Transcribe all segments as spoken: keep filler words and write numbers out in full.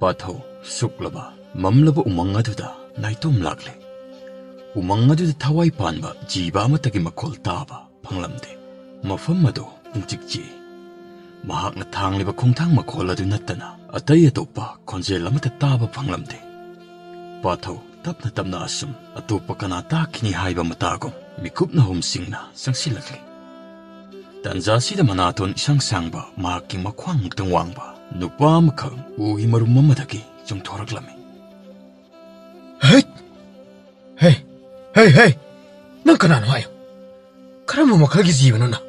ꯄꯥꯊꯧ ꯁꯨꯛꯂꯕ ꯃꯝꯂꯕ ꯎꯃꯪ ꯑꯗꯨꯗ ꯅꯥꯏꯇꯣꯝ ꯂꯥꯛꯂꯦ꯫ ꯎꯃꯪ ꯑꯗꯨꯗ ꯊꯋꯥꯏ ꯄꯥꯟꯕ ꯖꯤꯕ ꯑꯃꯠꯇꯒꯤ ꯃꯈꯣꯜ ꯇꯥꯕ ꯐꯪꯂꯝꯗꯦ꯫ ꯃꯐꯝ ꯑꯗꯨ ꯄꯨꯡꯆꯤꯛ ꯆꯤꯛꯏ꯫ ꯃꯍꯥꯛꯅ ꯊꯥꯡꯂꯤꯕ ꯈꯣꯡꯊꯥꯡ ꯃꯈꯣꯜ ꯑꯗꯨ ꯅꯠꯇꯅ ꯑꯇꯩ ꯑꯇꯣꯞꯄ ꯈꯣꯟꯖꯦꯜ ꯑꯃꯠꯇ ꯇꯥꯕ ꯐꯪꯂꯝꯗꯦ꯫ ꯄꯥꯊꯧ ꯇꯞꯅ ꯇꯞꯅ ꯑꯁꯨꯝ ꯑꯇꯣꯞꯄ ꯀꯅꯥ ꯇꯥꯈꯤꯅꯤ ꯍꯥꯏꯕ ꯃꯇꯥꯒꯨꯝ ꯃꯤꯀꯨꯞꯅ ꯍꯨꯝꯁꯤꯡꯅ ꯆꯪꯁꯤꯜꯂꯛꯂꯤ꯫ ꯇꯟꯖꯥꯁꯤꯗ ꯃꯅꯥꯇꯣꯟ ꯏꯁꯥꯡ ꯁꯥꯡꯕ, ꯃꯍꯥꯛꯀꯤ ꯃꯈ꯭ꯋꯥꯡꯃꯨꯛꯇꯪ ꯋꯥꯡꯕ ꯅꯨꯄꯥ ꯑꯃꯈꯛ ꯎꯒꯤ ꯃꯔꯨꯝ ꯑꯃꯗꯒꯤ ꯆꯣꯡꯊꯣꯔꯛꯂꯝꯃꯤ꯫ "ꯍꯩꯠ! ꯍꯦ! ꯍꯦ! ꯍꯦ! ꯅꯪ ꯀꯅꯥꯅꯣ ꯍꯥꯏꯌꯨ? ꯀꯔꯝꯕ ꯃꯈꯜꯒꯤ ꯖꯤꯕꯅꯣ ꯅꯪ?"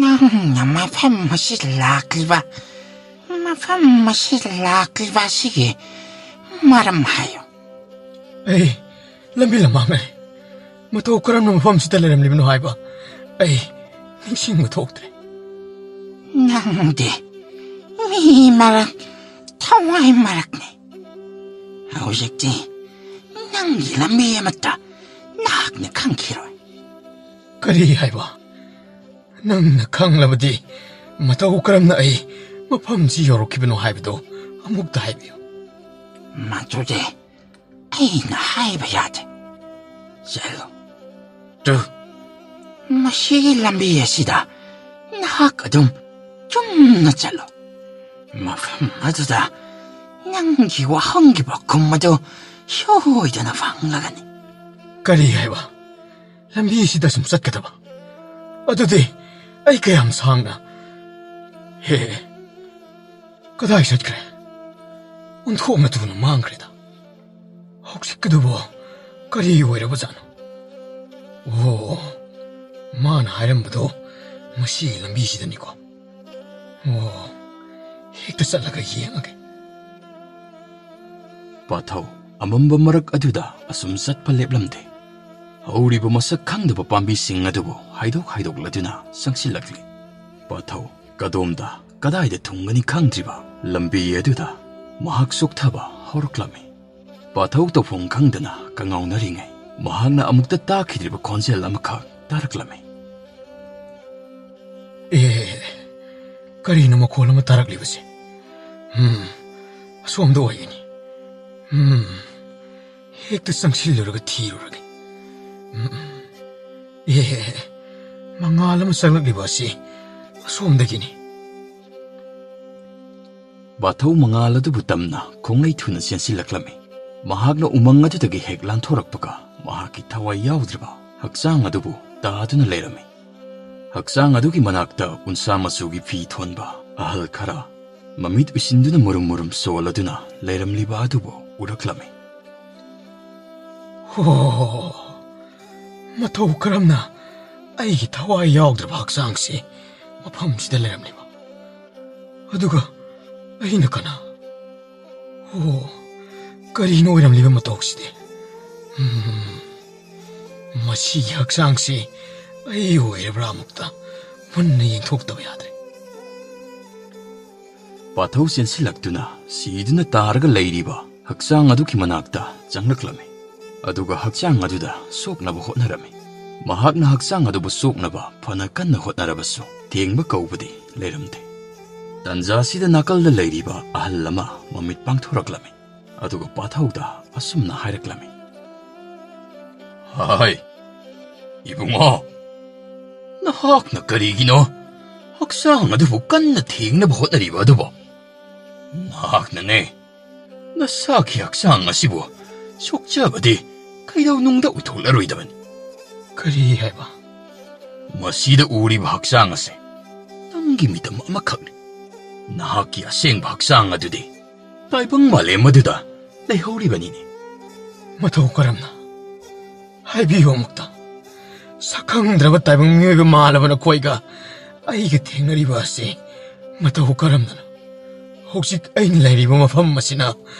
"ꯅꯪꯅ ꯃꯐꯝ ꯑꯁꯤꯗ ꯂꯥꯛꯂꯤꯕ, ꯃꯐꯝ ꯑꯁꯤꯗ ꯂꯥꯛꯂꯤꯕ ꯑꯁꯤꯒꯤ ꯃꯔꯝ ꯍꯥꯏꯌꯨ꯫" "ꯑꯩ ꯂꯝꯕꯤ ꯂꯝꯃꯥꯡꯅꯔꯦ꯫ ꯃꯇꯧ ꯀꯔꯝꯅ ꯃꯐꯝꯁꯤꯗ ꯂꯩꯔꯝꯂꯤꯕꯅꯣ ꯍꯥꯏꯕ ꯑꯩ ꯅꯤꯡꯁꯤꯡꯕ ꯊꯣꯛꯇ꯭ꯔꯦ꯫" "ꯅꯪꯗꯤ ꯃꯤ ꯃꯔꯛ, ꯊꯋꯥꯏ ꯃꯔꯛꯅꯤ꯫ ꯍꯧꯖꯤꯛꯇꯤ ꯅꯪꯒꯤ ꯂꯝꯕꯤ ꯑꯃꯠꯇ ꯅꯍꯥꯛꯅ ꯈꯪꯈꯤꯔꯣꯏ꯫" "ꯀꯔꯤ ꯍꯥꯏꯕ? ꯅꯪꯅ ꯈꯪꯂꯕꯗꯤ ꯃꯇꯧ ꯀꯔꯝꯅ ꯑꯩ ꯃꯐꯝꯁꯤ ꯌꯧꯔꯛꯈꯤꯕꯅꯣ ꯍꯥꯏꯕꯗꯨ ꯑꯃꯨꯛꯇ ꯍꯥꯏꯕꯤꯌꯨ꯫" "ꯃꯗꯨꯗꯤ ꯑꯩꯅ ꯍꯥꯏꯕ ꯌꯥꯗꯦ꯫ ꯆꯠꯂꯨ꯫ ꯇꯨ, ꯃꯁꯤꯒꯤ ꯂꯝꯕꯤ ꯑꯁꯤꯗ ꯅꯍꯥꯛ ꯑꯗꯨꯝ ꯆꯨꯝꯅ ꯆꯠꯂꯨ꯫ ꯃꯐꯝ ꯑꯗꯨꯗ ꯅꯪꯒꯤ ꯋꯥꯍꯪꯒꯤ ꯄꯥꯎꯈꯨꯝ ꯑꯗꯨ ꯁꯣꯏꯗꯅ ꯐꯪꯂꯒꯅꯤ꯫" "ꯀꯔꯤ ꯍꯥꯏꯕ? ꯂꯝꯕꯤ ꯑꯁꯤꯗ ꯁꯨꯝ ꯆꯠꯀꯗꯕ? ꯑꯗꯨꯗꯤ ꯑꯩ ꯀꯌꯥꯝ ꯁꯥꯡꯅ, ꯍꯦ, ꯀꯗꯥꯏ ꯆꯠꯈ꯭ꯔꯦ? ꯑꯣꯟꯊꯣꯛꯅ ꯊꯨꯅ ꯃꯥꯡꯈ꯭ꯔꯦꯗ꯫ ꯍꯧꯖꯤꯛꯀꯤꯗꯨꯕꯨ ꯀꯔꯤ ꯑꯣꯏꯔꯕꯖꯥꯠꯅꯣ? ꯑꯣ, ꯃꯥꯅ ꯍꯥꯏꯔꯝꯕꯗꯣ ꯃꯁꯤꯒꯤ ꯂꯝꯕꯤꯁꯤꯗꯅꯤꯀꯣ꯫ ꯑꯣ, ꯍꯦꯛꯇ ꯆꯠꯂꯒ ꯌꯦꯡꯉꯒꯦ꯫" ꯄꯥꯊꯧ ꯑꯃꯝꯕ ꯃꯔꯛ ꯑꯗꯨꯗ ꯑꯁꯨꯝ ꯆꯠꯄ ꯂꯦꯞꯂꯝꯗꯦ꯫ ꯍꯧꯔꯤꯕ ꯃꯁꯛ ꯈꯪꯗꯕ ꯄꯥꯝꯕꯤꯁꯤꯡ ꯑꯗꯨꯕꯨ ꯍꯥꯏꯗꯣꯛ ꯍꯥꯏꯗꯣꯛꯂꯗꯨꯅ ꯆꯪꯁꯤꯜꯂꯛꯂꯤ꯫ ꯄꯥꯊꯧ ꯀꯗꯣꯝꯗ ꯀꯗꯥꯏꯗ ꯊꯨꯡꯒꯅꯤ ꯈꯪꯗ꯭ꯔꯤꯕ ꯂꯝꯕꯤ ꯑꯗꯨꯗ ꯃꯍꯥꯛ ꯆꯣꯛꯊꯕ ꯍꯧꯔꯛꯂꯝꯃꯤ꯫ ꯄꯥꯊꯧ ꯇꯧꯐꯝ ꯈꯪꯗꯅ ꯀꯉꯥꯎꯅꯔꯤꯉꯩ ꯃꯍꯥꯛꯅ ꯑꯃꯨꯛꯇ ꯇꯥꯈꯤꯗ꯭ꯔꯤꯕ ꯈꯣꯟꯖꯦꯜ ꯑꯃꯈꯛ ꯇꯥꯔꯛꯂꯝꯃꯤ꯫ ꯀꯔꯤꯅꯣ ꯃꯈꯣꯜ ꯑꯃ ꯇꯥꯔꯛꯂꯤꯕꯁꯦ? ꯎꯝ, ꯑꯁꯣꯝꯗ ꯑꯣꯏꯒꯅꯤ꯫ ꯎꯝ, ꯍꯦꯛꯇ ꯆꯪꯁꯤꯜꯂꯨꯔꯒ ꯊꯤꯔꯨꯔꯒꯦ꯫ ꯎꯝ, ꯎꯝ꯫ ꯑꯦ, ꯃꯉꯥꯜ ꯑꯃ ꯆꯪꯂꯛꯂꯤꯕ ꯑꯁꯤ ꯑꯁꯣꯝꯗꯒꯤꯅꯤ꯫ ꯕꯥꯊꯧ ꯃꯉꯥꯜ ꯑꯗꯨꯕꯨ ꯇꯝꯅ ꯈꯣꯡꯂꯩ ꯊꯨꯅ ꯆꯦꯟꯁꯤꯜꯂꯛꯂꯝꯃꯤ꯫ ꯃꯍꯥꯛꯅ ꯎꯃꯪ ꯑꯗꯨꯗꯒꯤ ꯍꯦꯛ ꯂꯥꯟꯊꯣꯔꯛꯄꯒ, ꯃꯍꯥꯛꯀꯤ ꯊꯋꯥꯏ ꯌꯥꯎꯗ꯭ꯔꯕ ꯍꯛꯆꯥꯡ ꯑꯗꯨꯕꯨ ꯇꯥꯗꯨꯅ ꯂꯩꯔꯝꯃꯤ꯫ ꯍꯛꯆꯥꯡ ꯑꯗꯨꯒꯤ ꯃꯅꯥꯛꯇ ꯎꯟꯁꯥ ꯃꯆꯨꯒꯤ ꯐꯤ ꯊꯣꯟꯕ ꯑꯍꯜ ꯈꯔ, ꯃꯃꯤꯠ ꯎꯏꯁꯤꯟꯗꯨꯅ ꯃꯨꯔꯨꯝ ꯃꯨꯔꯨꯝ ꯁꯣꯜꯂꯗꯨꯅ ꯂꯩꯔꯝꯂꯤꯕ ꯑꯗꯨꯕꯨ ꯎꯔꯛꯂꯝꯃꯤ꯫ "ꯍꯣ, ꯃꯇꯧ ꯀꯔꯝꯅ ꯑꯩꯒꯤ ꯊꯋꯥꯏ ꯌꯥꯎꯗ꯭ꯔꯕ ꯍꯛꯆꯥꯡꯁꯤ ꯃꯐꯝꯁꯤꯗ ꯂꯩꯔꯝꯂꯤꯕ? ꯑꯗꯨꯒ ꯑꯩꯅ ꯀꯅꯥ? ꯑꯣ, ꯀꯔꯤꯅꯣ ꯑꯣꯏꯔꯝꯂꯤꯕ ꯃꯇꯧꯁꯤꯗꯤ? ꯎꯝ, ꯃꯁꯤꯒꯤ ꯍꯛꯆꯥꯡꯁꯤ ꯑꯩ ꯑꯣꯏꯔꯕ꯭ꯔꯥ? ꯑꯃꯨꯛꯇ ꯃꯨꯟꯅ ꯌꯦꯡꯊꯣꯛꯇꯕ ꯌꯥꯗ꯭ꯔꯦ꯫" ꯄꯥꯊꯧ ꯆꯦꯟꯁꯤꯜꯂꯛꯇꯨꯅ ꯁꯤꯗꯨꯅ ꯇꯥꯔꯒ ꯂꯩꯔꯤꯕ ꯍꯛꯆꯥꯡ ꯑꯗꯨꯒꯤ ꯃꯅꯥꯛꯇ ꯆꯪꯂꯛꯂꯝꯃꯤ꯫ ꯑꯗꯨꯒ ꯍꯛꯆꯥꯡ ꯑꯗꯨꯗ ꯁꯣꯛꯅꯕ ꯍꯣꯠꯅꯔꯝꯃꯤ꯫ ꯃꯍꯥꯛꯅ ꯍꯛꯆꯥꯡ ꯑꯗꯨꯕꯨ ꯁꯣꯛꯅꯕ ꯐꯅ ꯀꯟꯅ ꯍꯣꯠꯅꯔꯕꯁꯨ ꯊꯦꯡꯕ ꯀꯧꯕꯗꯤ ꯂꯩꯔꯝꯗꯦ꯫ ꯇꯟꯖꯥꯁꯤꯗ ꯅꯥꯀꯜꯗ ꯂꯩꯔꯤꯕ ꯑꯍꯜ ꯑꯃ ꯃꯃꯤꯠ ꯄꯥꯡꯊꯣꯔꯛꯂꯝꯃꯤ꯫ ꯑꯗꯨꯒ ꯄꯥꯊꯧꯗ ꯑꯁꯨꯝꯅ ꯍꯥꯏꯔꯛꯂꯝꯃꯤ꯫ "ꯍꯥꯏ, ꯏꯕꯨꯡꯉꯣ, ꯅꯍꯥꯛꯅ ꯀꯔꯤꯒꯤꯅꯣ ꯍꯛꯆꯥꯡ ꯑꯗꯨꯕꯨ ꯀꯟꯅ ꯊꯦꯡꯅꯕ ꯍꯣꯠꯅꯔꯤꯕ ꯑꯗꯨꯕꯣ? ꯅꯍꯥꯛꯅꯅꯦ, ꯅꯁꯥꯒꯤ ꯍꯛꯆꯥꯡ ꯑꯁꯤꯕꯨ ꯁꯣꯛꯆꯕꯗꯤ ꯀꯩꯗꯧꯅꯨꯡꯗ ꯑꯣꯏꯊꯣꯛꯂꯔꯣꯏꯗꯕꯅꯤ꯫" "ꯀꯔꯤ ꯍꯥꯏꯕ?" "ꯃꯁꯤꯗ ꯎꯔꯤꯕ ꯍꯛꯆꯥꯡ ꯑꯁꯦ ꯅꯪꯒꯤ ꯃꯤꯇꯝ ꯑꯃꯈꯛꯅꯤ꯫ ꯅꯍꯥꯛꯀꯤ ꯑꯁꯦꯡꯕ ꯍꯛꯆꯥꯡ ꯑꯗꯨꯗꯤ ꯇꯥꯏꯕꯪ ꯃꯥꯂꯦꯝ ꯑꯗꯨꯗ ꯂꯩꯍꯧꯔꯤꯕꯅꯤꯅꯦ꯫" "ꯃꯇꯧ ꯀꯔꯝꯅ? ꯍꯥꯏꯕꯤꯌꯨ ꯑꯃꯨꯛꯇ꯫ ꯁꯛꯈꯪꯗ꯭ꯔꯕ ꯇꯥꯏꯕꯪ ꯃꯤꯑꯣꯏꯕ ꯃꯥꯜꯂꯕ ꯅꯈꯣꯏꯒ ꯑꯩꯒ ꯊꯦꯡꯅꯔꯤꯕ ꯑꯁꯤ ꯃꯇꯧ ꯀꯔꯝꯅꯅꯣ? ꯍꯧꯖꯤꯛ ꯑꯩꯅ ꯂꯩꯔꯤꯕ ꯃꯐꯝ ꯑꯁꯤꯅ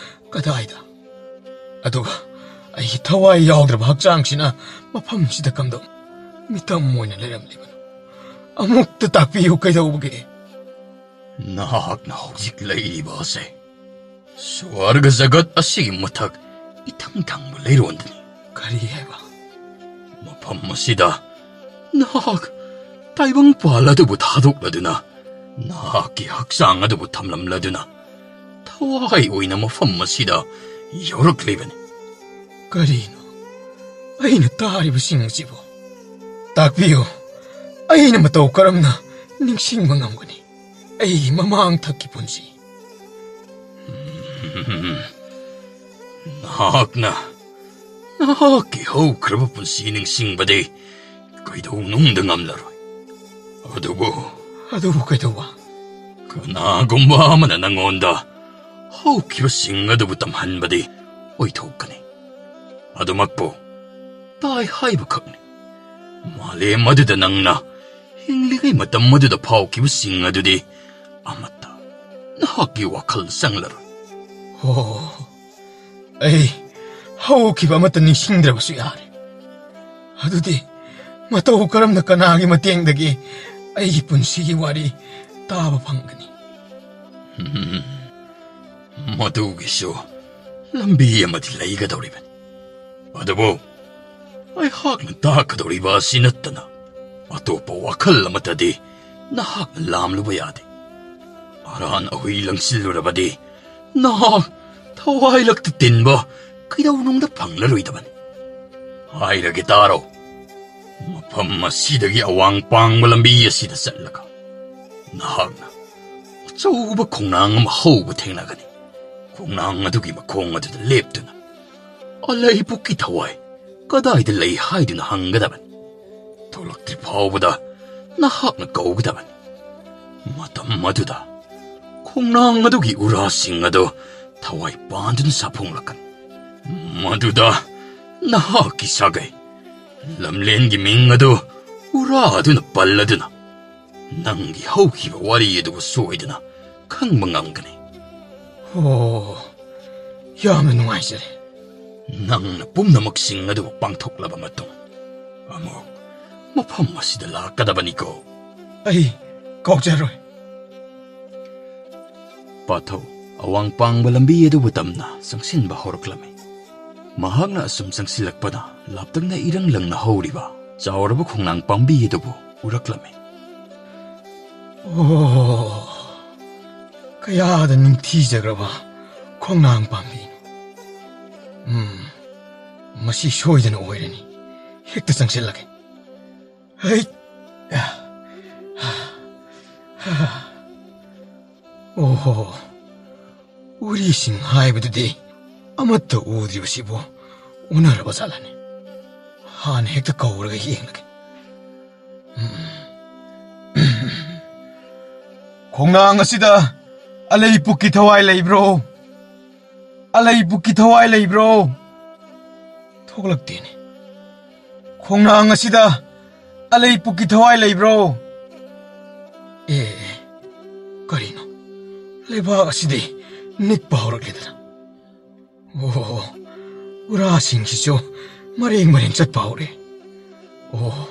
ꯀꯗꯥꯏꯗ? ꯑꯗꯨꯒ ꯑꯩꯒꯤ ꯊꯋꯥꯏ ꯌꯥꯎꯗ꯭ꯔꯕ ꯍꯛꯆꯥꯡꯁꯤꯅ ꯃꯐꯝꯁꯤꯗ ꯀꯝꯗꯧ ꯃꯤꯇꯝ ꯑꯣꯏꯅ ꯂꯩꯔꯝꯂꯤꯕꯅꯣ? ꯑꯃꯨꯛꯇ ꯇꯥꯛꯄꯤꯌꯨ, ꯀꯩꯗꯧꯕꯒꯦ?" "ꯅꯍꯥꯛꯅ ꯍꯧꯖꯤꯛ ꯂꯩꯔꯤꯕ ꯑꯁꯦ ꯁ꯭ꯋꯔꯒ ꯖꯒꯠ ꯑꯁꯤꯒꯤ ꯃꯊꯛ ꯏꯊꯪ ꯊꯪꯕ ꯂꯩꯔꯣꯟꯗꯅꯤ꯫" "ꯀꯔꯤ ꯍꯥꯏꯕ?" "ꯃꯐꯝ ꯑꯁꯤꯗ ꯅꯍꯥꯛ ꯇꯥꯏꯕꯪꯄꯥꯜ ꯑꯗꯨꯕꯨ ꯊꯥꯗꯣꯛꯂꯗꯨꯅ ꯅꯍꯥꯛꯀꯤ ꯍꯛꯆꯥꯡ ꯑꯗꯨꯕꯨ ꯊꯝꯂꯝꯂꯗꯨꯅ ꯊꯋꯥꯏ ꯑꯣꯏꯅ ꯃꯐꯝ ꯑꯁꯤꯗ ꯌꯧꯔꯛꯂꯤꯕꯅꯤ꯫ ꯀꯔꯤꯅꯣ ꯑꯩꯅ ꯇꯥꯔꯤꯕꯁꯤꯡ ꯑꯁꯤꯕꯨ? ꯇꯥꯛꯄꯤꯌꯨ, ꯑꯩꯅ ꯃꯇꯧ ꯀꯔꯝꯅ ꯅꯤꯡꯁꯤꯡꯕ ꯉꯝꯒꯅꯤ ꯑꯩꯒꯤ ꯃꯃꯥꯡ ꯊꯛꯀꯤ ꯄꯨꯟꯁꯤ? ꯅꯍꯥꯛꯅ ꯅꯍꯥꯛꯀꯤ ꯍꯧꯈ꯭ꯔꯕ ꯄꯨꯟꯁꯤ ꯅꯤꯡꯁꯤꯡꯕꯗꯤ ꯀꯩꯗꯧꯅꯨꯡꯗ ꯉꯝꯂꯔꯣꯏ꯫ ꯑꯗꯨꯕꯨ ꯑꯗꯨꯕꯨ ꯀꯩꯗꯧꯕ? ꯀꯅꯥꯒꯨꯝꯕ ꯑꯃꯅ ꯅꯪꯉꯣꯟꯗ ꯍꯧꯈꯤꯕꯁꯤꯡ ꯑꯗꯨꯕꯨ ꯇꯝꯍꯟꯕꯗꯤ ꯑꯣꯏꯊꯣꯛꯀꯅꯤ꯫ ꯑꯗꯨꯃꯛꯄꯨ ꯇꯥꯏ ꯍꯥꯏꯕꯈꯛꯅꯤ꯫ ꯃꯥꯂꯦꯝ ꯑꯗꯨꯗ ꯅꯪꯅ ꯍꯤꯡꯂꯤꯉꯩ ꯃꯇꯝ ꯑꯗꯨꯗ ꯐꯥꯎꯈꯤꯕꯁꯤꯡ ꯑꯗꯨꯗꯤ ꯑꯃꯠꯇ ꯅꯍꯥꯛꯀꯤ ꯋꯥꯈꯜ ꯆꯪꯂꯔꯣꯏ꯫ ꯑꯣ, ꯑꯩ ꯍꯧꯈꯤꯕ ꯑꯃꯠꯇ ꯅꯤꯡꯁꯤꯡꯗ꯭ꯔꯕꯁꯨ ꯌꯥꯔꯦ꯫ ꯑꯗꯨꯗꯤ ꯃꯇꯧ ꯀꯔꯝꯅ ꯀꯅꯥꯒꯤ ꯃꯇꯦꯡꯗꯒꯤ ꯑꯩꯒꯤ ꯄꯨꯟꯁꯤꯒꯤ ꯋꯥꯔꯤ ꯇꯥꯕ ꯐꯪꯒꯅꯤ? ꯃꯗꯨꯒꯤꯁꯨ ꯂꯝꯕꯤ ꯑꯃꯗꯤ ꯂꯩꯒꯗꯧꯔꯤꯕꯅꯤ꯫ ꯑꯗꯨꯕꯨ ꯑꯩꯍꯥꯛꯅ ꯇꯥꯛꯀꯗꯧꯔꯤꯕ ꯑꯁꯤ ꯅꯠꯇꯅ ꯑꯇꯣꯞꯄ ꯋꯥꯈꯜ ꯑꯃꯠꯇꯗꯤ ꯅꯍꯥꯛꯅ ꯂꯥꯝꯂꯨꯕ ꯌꯥꯗꯦ꯫ ꯑꯔꯥꯟ ꯑꯍꯨꯏ ꯂꯪꯁꯤꯜꯂꯨꯔꯕꯗꯤ ꯅꯍꯥꯛ ꯊꯋꯥꯏꯂꯛꯇ ꯇꯤꯟꯕ ꯀꯩꯗꯧꯅꯨꯡꯗ ꯐꯪꯂꯔꯣꯏꯗꯕꯅꯤ꯫ ꯍꯥꯏꯔꯒꯦ ꯇꯥꯔꯣ꯫ ꯃꯐꯝ ꯑꯁꯤꯗꯒꯤ ꯑꯋꯥꯡ ꯄꯥꯡꯕ ꯂꯝꯕꯤ ꯑꯁꯤꯗ ꯆꯠꯂꯒ ꯅꯍꯥꯛꯅ ꯑꯆꯧꯕ ꯈꯣꯡꯅꯥꯡ ꯑꯃ ꯍꯧꯕ ꯊꯦꯡꯅꯒꯅꯤ꯫ ꯈꯣꯡꯅꯥꯡ ꯑꯗꯨꯒꯤ ꯃꯈꯣꯡ ꯑꯗꯨꯗ ꯂꯦꯞꯇꯨꯅ ꯑꯂꯩꯄꯨꯛꯀꯤ ꯊꯋꯥꯏ ꯀꯗꯥꯏꯗ ꯂꯩ ꯍꯥꯏꯗꯨꯅ ꯍꯪꯒꯗꯕꯅꯤ꯫ ꯊꯣꯛꯂꯛꯇ꯭ꯔꯤ ꯐꯥꯎꯕꯗ ꯅꯍꯥꯛꯅ ꯀꯧꯒꯗꯕꯅꯤ꯫ ꯃꯇꯝ ꯑꯗꯨꯗ ꯈꯣꯡꯅꯥꯡ ꯑꯗꯨꯒꯤ ꯎꯔꯥꯁꯤꯡ ꯑꯗꯨ ꯊꯋꯥꯏ ꯄꯥꯟꯗꯨꯅ ꯁꯥꯐꯣꯡꯂꯛꯀꯅꯤ꯫ ꯃꯗꯨꯗ ꯅꯍꯥꯛꯀꯤ ꯁꯥꯒꯩ ꯂꯝꯂꯦꯟꯒꯤ ꯃꯤꯡ ꯑꯗꯨ ꯎꯔꯥ ꯑꯗꯨꯅ ꯄꯜꯂꯗꯨꯅ ꯅꯪꯒꯤ ꯍꯧꯈꯤꯕ ꯋꯥꯔꯤ ꯑꯗꯨꯕꯨ ꯁꯣꯏꯗꯅ ꯈꯪꯕ ꯉꯝꯒꯅꯤ꯫ ꯑꯣ, ꯌꯥꯝꯅ ꯅꯨꯡꯉꯥꯏꯖꯔꯦ꯫ ꯅꯪꯅ ꯄꯨꯝꯅꯃꯛꯁꯤꯡ ꯑꯗꯨꯕꯨ ꯄꯥꯡꯊꯣꯛꯂꯕ ꯃꯇꯨꯡ ꯑꯃꯨꯛ ꯃꯐꯝ ꯑꯁꯤꯗ ꯂꯥꯛꯀꯗꯕꯅꯤꯀꯣ꯫ ꯑꯩ ꯀꯥꯎꯖꯔꯣꯏ꯫ ꯄꯥꯊꯧ ꯑꯋꯥꯡ ꯄꯥꯡꯕ ꯂꯝꯕꯤ ꯑꯗꯨꯕꯨ ꯇꯝꯅ ꯆꯪꯁꯤꯟꯕ ꯍꯧꯔꯛꯂꯝꯃꯤ꯫ ꯃꯍꯥꯛꯅ ꯑꯁꯨꯝ ꯆꯪꯁꯤꯜꯂꯛꯄꯗ ꯂꯥꯞꯇꯛꯅ ꯏꯔꯪ ꯂꯪꯅ ꯍꯧꯔꯤꯕ ꯆꯥꯎꯔꯕ ꯈꯣꯡꯅꯥꯡ ꯄꯥꯝꯕꯤ ꯑꯗꯨꯕꯨ ꯎꯔꯛꯂꯝꯃꯤ꯫ ꯑꯣ, ꯀꯌꯥꯗ ꯅꯤꯡꯊꯤꯖꯈ꯭ꯔꯕ ꯈꯣꯡꯅꯥꯡ ꯄꯥꯝꯕꯤꯅꯣ꯫ ꯎꯝ, ꯃꯁꯤ ꯁꯣꯏꯗꯅ ꯑꯣꯏꯔꯅꯤ꯫ ꯍꯦꯛꯇ ꯆꯪꯁꯤꯜꯂꯒꯦ꯫ ꯍꯩ! ꯑꯣꯍꯣ, ꯎꯔꯤꯁꯤꯡ ꯍꯥꯏꯕꯗꯨꯗꯤ ꯑꯃꯠꯇ ꯎꯗ꯭ꯔꯤꯕꯁꯤꯕꯨ ꯎꯅꯔꯕ ꯖꯥꯠꯂꯅꯦ? ꯍꯥꯟꯅ ꯍꯦꯛꯇ ꯀꯧꯔꯒ ꯌꯦꯡꯂꯒꯦ꯫ ꯎꯝ꯫ ꯈꯣꯡꯅꯥꯡ ꯑꯁꯤꯗ ꯑꯂꯩ ꯄꯨꯛꯀꯤ ꯊꯋꯥꯏ ꯂꯩꯕ꯭ꯔꯣ? ꯑꯂꯩ ꯄꯨꯛꯀꯤ ꯊꯋꯥꯏ ꯂꯩꯕ꯭ꯔꯣ? ꯊꯣꯛꯂꯛꯇꯦꯅꯦ꯫ ꯈꯣꯡꯅꯥꯡ ꯑꯁꯤꯗ ꯑꯂꯩ ꯄꯨꯛꯀꯤ ꯊꯋꯥꯏ ꯂꯩꯕ꯭ꯔꯣ? ꯑꯦ, ꯑꯦ, ꯀꯔꯤꯅꯣ? ꯂꯩꯕꯥꯛ ꯑꯁꯤꯗꯤ ꯅꯤꯛꯄ ꯍꯧꯔꯛꯂꯦꯗꯅ꯫ ꯑꯣ, ꯎꯔꯥꯁꯤꯡꯁꯤꯁꯨ ꯃꯔꯦꯡ ꯃꯔꯦꯡ ꯆꯠꯄ ꯍꯧꯔꯦ꯫ ꯑꯣ,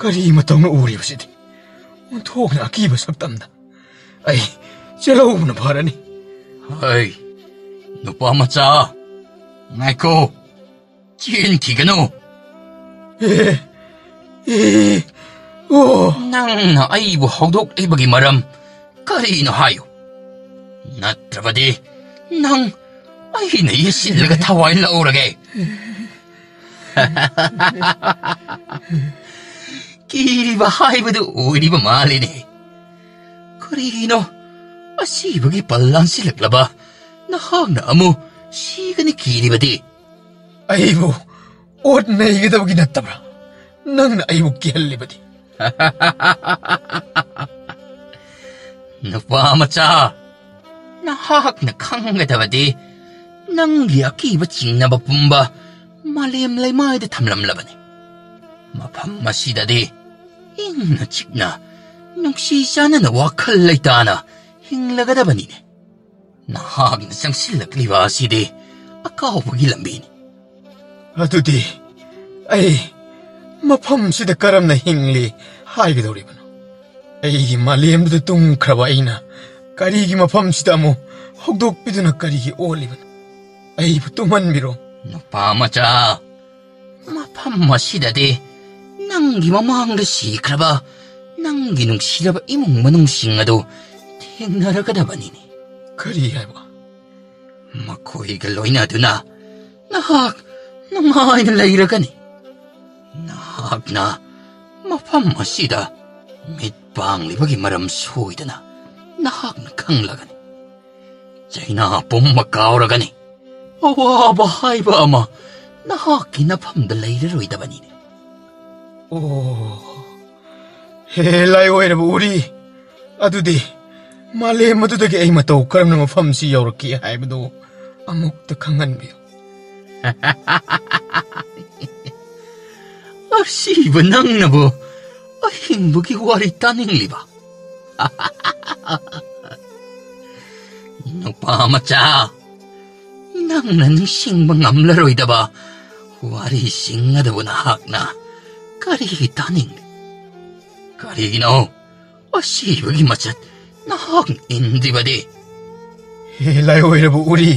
ꯀꯔꯤ ꯃꯇꯧꯅ ꯎꯔꯤꯕꯁꯤꯗꯤ? ꯑꯣꯟꯊꯣꯛꯅ ꯑꯀꯤꯕ ꯁꯛꯇꯝꯗ꯫ ꯑꯩ ꯆꯦꯜꯍꯧꯕꯅ ꯐꯔꯅꯤ꯫ ꯍꯩ, ꯅꯨꯄꯥ ꯃꯆꯥ, ꯉꯥꯏꯈꯣ, ꯆꯦꯟꯈꯤꯒꯅꯨ꯫ ꯑꯦ, ꯑꯦ, ꯑꯣ꯫ ꯅꯪꯅ ꯑꯩꯕꯨ ꯍꯧꯗꯣꯛꯂꯤꯕꯒꯤ ꯃꯔꯝ ꯀꯔꯤꯅꯣ ꯍꯥꯏꯌꯨ? ꯅꯠꯇ꯭ꯔꯕꯗꯤ ꯅꯪ ꯑꯩꯅ ꯌꯦꯠꯁꯤꯜꯂꯒ ꯊꯋꯥꯏ ꯂꯧꯔꯒꯦ꯫ ꯀꯤꯔꯤꯕ ꯍꯥꯏꯕꯗꯨ ꯑꯣꯏꯔꯤꯕ ꯃꯥꯜꯂꯤꯅꯦ꯫ ꯀꯔꯤꯒꯤꯅꯣ ꯑꯁꯤꯕꯒꯤ ꯄꯜ ꯂꯥꯟꯁꯤꯜꯂꯛꯂꯕ ꯅꯍꯥꯛꯅ ꯑꯃꯨꯛ ꯁꯤꯒꯅꯤ ꯀꯤꯔꯤꯕꯗꯤ? ꯑꯩꯕꯨ ꯑꯣꯠ ꯅꯩꯒꯗꯕꯒꯤ ꯅꯠꯇꯕ꯭ꯔꯥ ꯅꯪꯅ ꯑꯩꯕꯨ ꯀꯤꯍꯜꯂꯤꯕꯗꯤ? ꯅꯨꯄꯥ ꯃꯆꯥ, ꯅꯍꯥꯛꯅ ꯈꯪꯒꯗꯕꯗꯤ ꯅꯪꯒꯤ ꯑꯀꯤꯕ ꯆꯤꯡꯅꯕ ꯄꯨꯝꯕ ꯃꯥꯂꯦꯝ ꯂꯩꯃꯥꯏꯗ ꯊꯝꯂꯝꯂꯕꯅꯤ꯫ ꯃꯐꯝ ꯑꯁꯤꯗꯗꯤ ꯏꯪꯅ ꯆꯤꯛꯅ ꯅꯨꯡꯁꯤ ꯆꯥꯟꯅꯅ ꯋꯥꯈꯜ ꯂꯩꯇꯥꯅ ꯍꯤꯡꯂꯒꯗꯕꯅꯤꯅꯦ꯫ ꯅꯍꯥꯛꯅ ꯆꯪꯁꯤꯜꯂꯛꯂꯤꯕ ꯑꯁꯤꯗꯤ ꯑꯀꯥꯎꯕꯒꯤ ꯂꯝꯕꯤꯅꯤ꯫ ꯑꯗꯨꯗꯤ ꯑꯩ ꯃꯐꯝꯁꯤꯗ ꯀꯔꯝꯅ ꯍꯤꯡꯂꯤ ꯍꯥꯏꯒꯗꯧꯔꯤꯕꯅꯣ? ꯑꯩꯒꯤ ꯃꯥꯂꯦꯝꯗꯨꯗ ꯇꯨꯝꯈ꯭ꯔꯕ ꯑꯩꯅ ꯀꯔꯤꯒꯤ ꯃꯐꯝꯁꯤꯗ ꯑꯃꯨꯛ ꯍꯧꯗꯣꯛꯄꯤꯗꯨꯅ ꯀꯔꯤꯒꯤ ꯑꯣꯜꯂꯤꯕꯅꯣ? ꯑꯩꯕꯨ ꯇꯨꯝꯍꯟꯕꯤꯔꯣ꯫ ꯅꯨꯄꯥ ꯃꯆꯥ, ꯃꯐꯝ ꯑꯁꯤꯗꯗꯤ ꯅꯪꯒꯤ ꯃꯃꯥꯡꯗ ꯁꯤꯈ꯭ꯔꯕ ꯅꯪꯒꯤ ꯅꯨꯡꯁꯤꯔꯕ ꯏꯃꯨꯡ ꯃꯅꯨꯡꯁꯤꯡ ꯑꯗꯨ ꯊꯦꯡꯅꯔꯒꯗꯕꯅꯤꯅꯦ꯫ ꯀꯔꯤ ꯍꯥꯏꯕ? ꯃꯈꯣꯏꯒ ꯂꯣꯏꯅꯗꯨꯅ ꯅꯍꯥꯛ ꯅꯨꯡꯉꯥꯏꯅ ꯂꯩꯔꯒꯅꯤ꯫ ꯅꯍꯥꯛꯅ ꯃꯐꯝ ꯑꯁꯤꯗ ꯃꯤꯠ ꯄꯥꯡꯂꯤꯕꯒꯤ ꯃꯔꯝ ꯁꯣꯏꯗꯅ ꯅꯍꯥꯛꯅ ꯈꯪꯂꯒꯅꯤ꯫ ꯆꯩꯅꯥ ꯄꯨꯝꯕ ꯀꯥꯎꯔꯒꯅꯤ꯫ ꯑꯋꯥꯕ ꯍꯥꯏꯕ ꯑꯃ ꯅꯍꯥꯛꯀꯤ ꯅꯐꯝꯗ ꯂꯩꯔꯔꯣꯏꯗꯕꯅꯤꯅꯦ꯫ ꯑꯣ, ꯍꯦ ꯂꯥꯏꯑꯣꯏꯔꯕ ꯎꯔꯤ, ꯑꯗꯨꯗꯤ ꯃꯥꯂꯦꯝ ꯑꯗꯨꯗꯒꯤ ꯑꯩ ꯃꯇꯧ ꯀꯔꯝꯅ ꯃꯐꯝꯁꯤ ꯌꯧꯔꯛꯈꯤ ꯍꯥꯏꯕꯗꯨ ꯑꯃꯨꯛꯇ ꯈꯪꯍꯟꯕꯤꯌꯨ꯫ ꯑꯁꯤꯕ ꯅꯪꯅꯕꯨ ꯑꯍꯤꯡꯕꯒꯤ ꯋꯥꯔꯤ ꯇꯥꯅꯤꯡꯂꯤꯕ? ꯅꯨꯄꯥ ꯃꯆꯥ, ꯅꯪꯅ ꯅꯤꯡꯁꯤꯡꯕ ꯉꯝꯂꯔꯣꯏꯗꯕ ꯋꯥꯔꯤꯁꯤꯡ ꯑꯗꯨꯕꯨ ꯅꯍꯥꯛꯅ ꯀꯔꯤꯒꯤ ꯇꯥꯅꯤꯡꯂꯤ? ꯀꯔꯤꯒꯤꯅꯣ ꯑꯁꯤꯕꯒꯤ ꯃꯆꯠ ꯅꯍꯥꯛ ꯏꯟꯗ꯭ꯔꯤꯕꯗꯤ? ꯍꯦ ꯂꯥꯏꯑꯣꯏꯔꯕ ꯎꯔꯤ,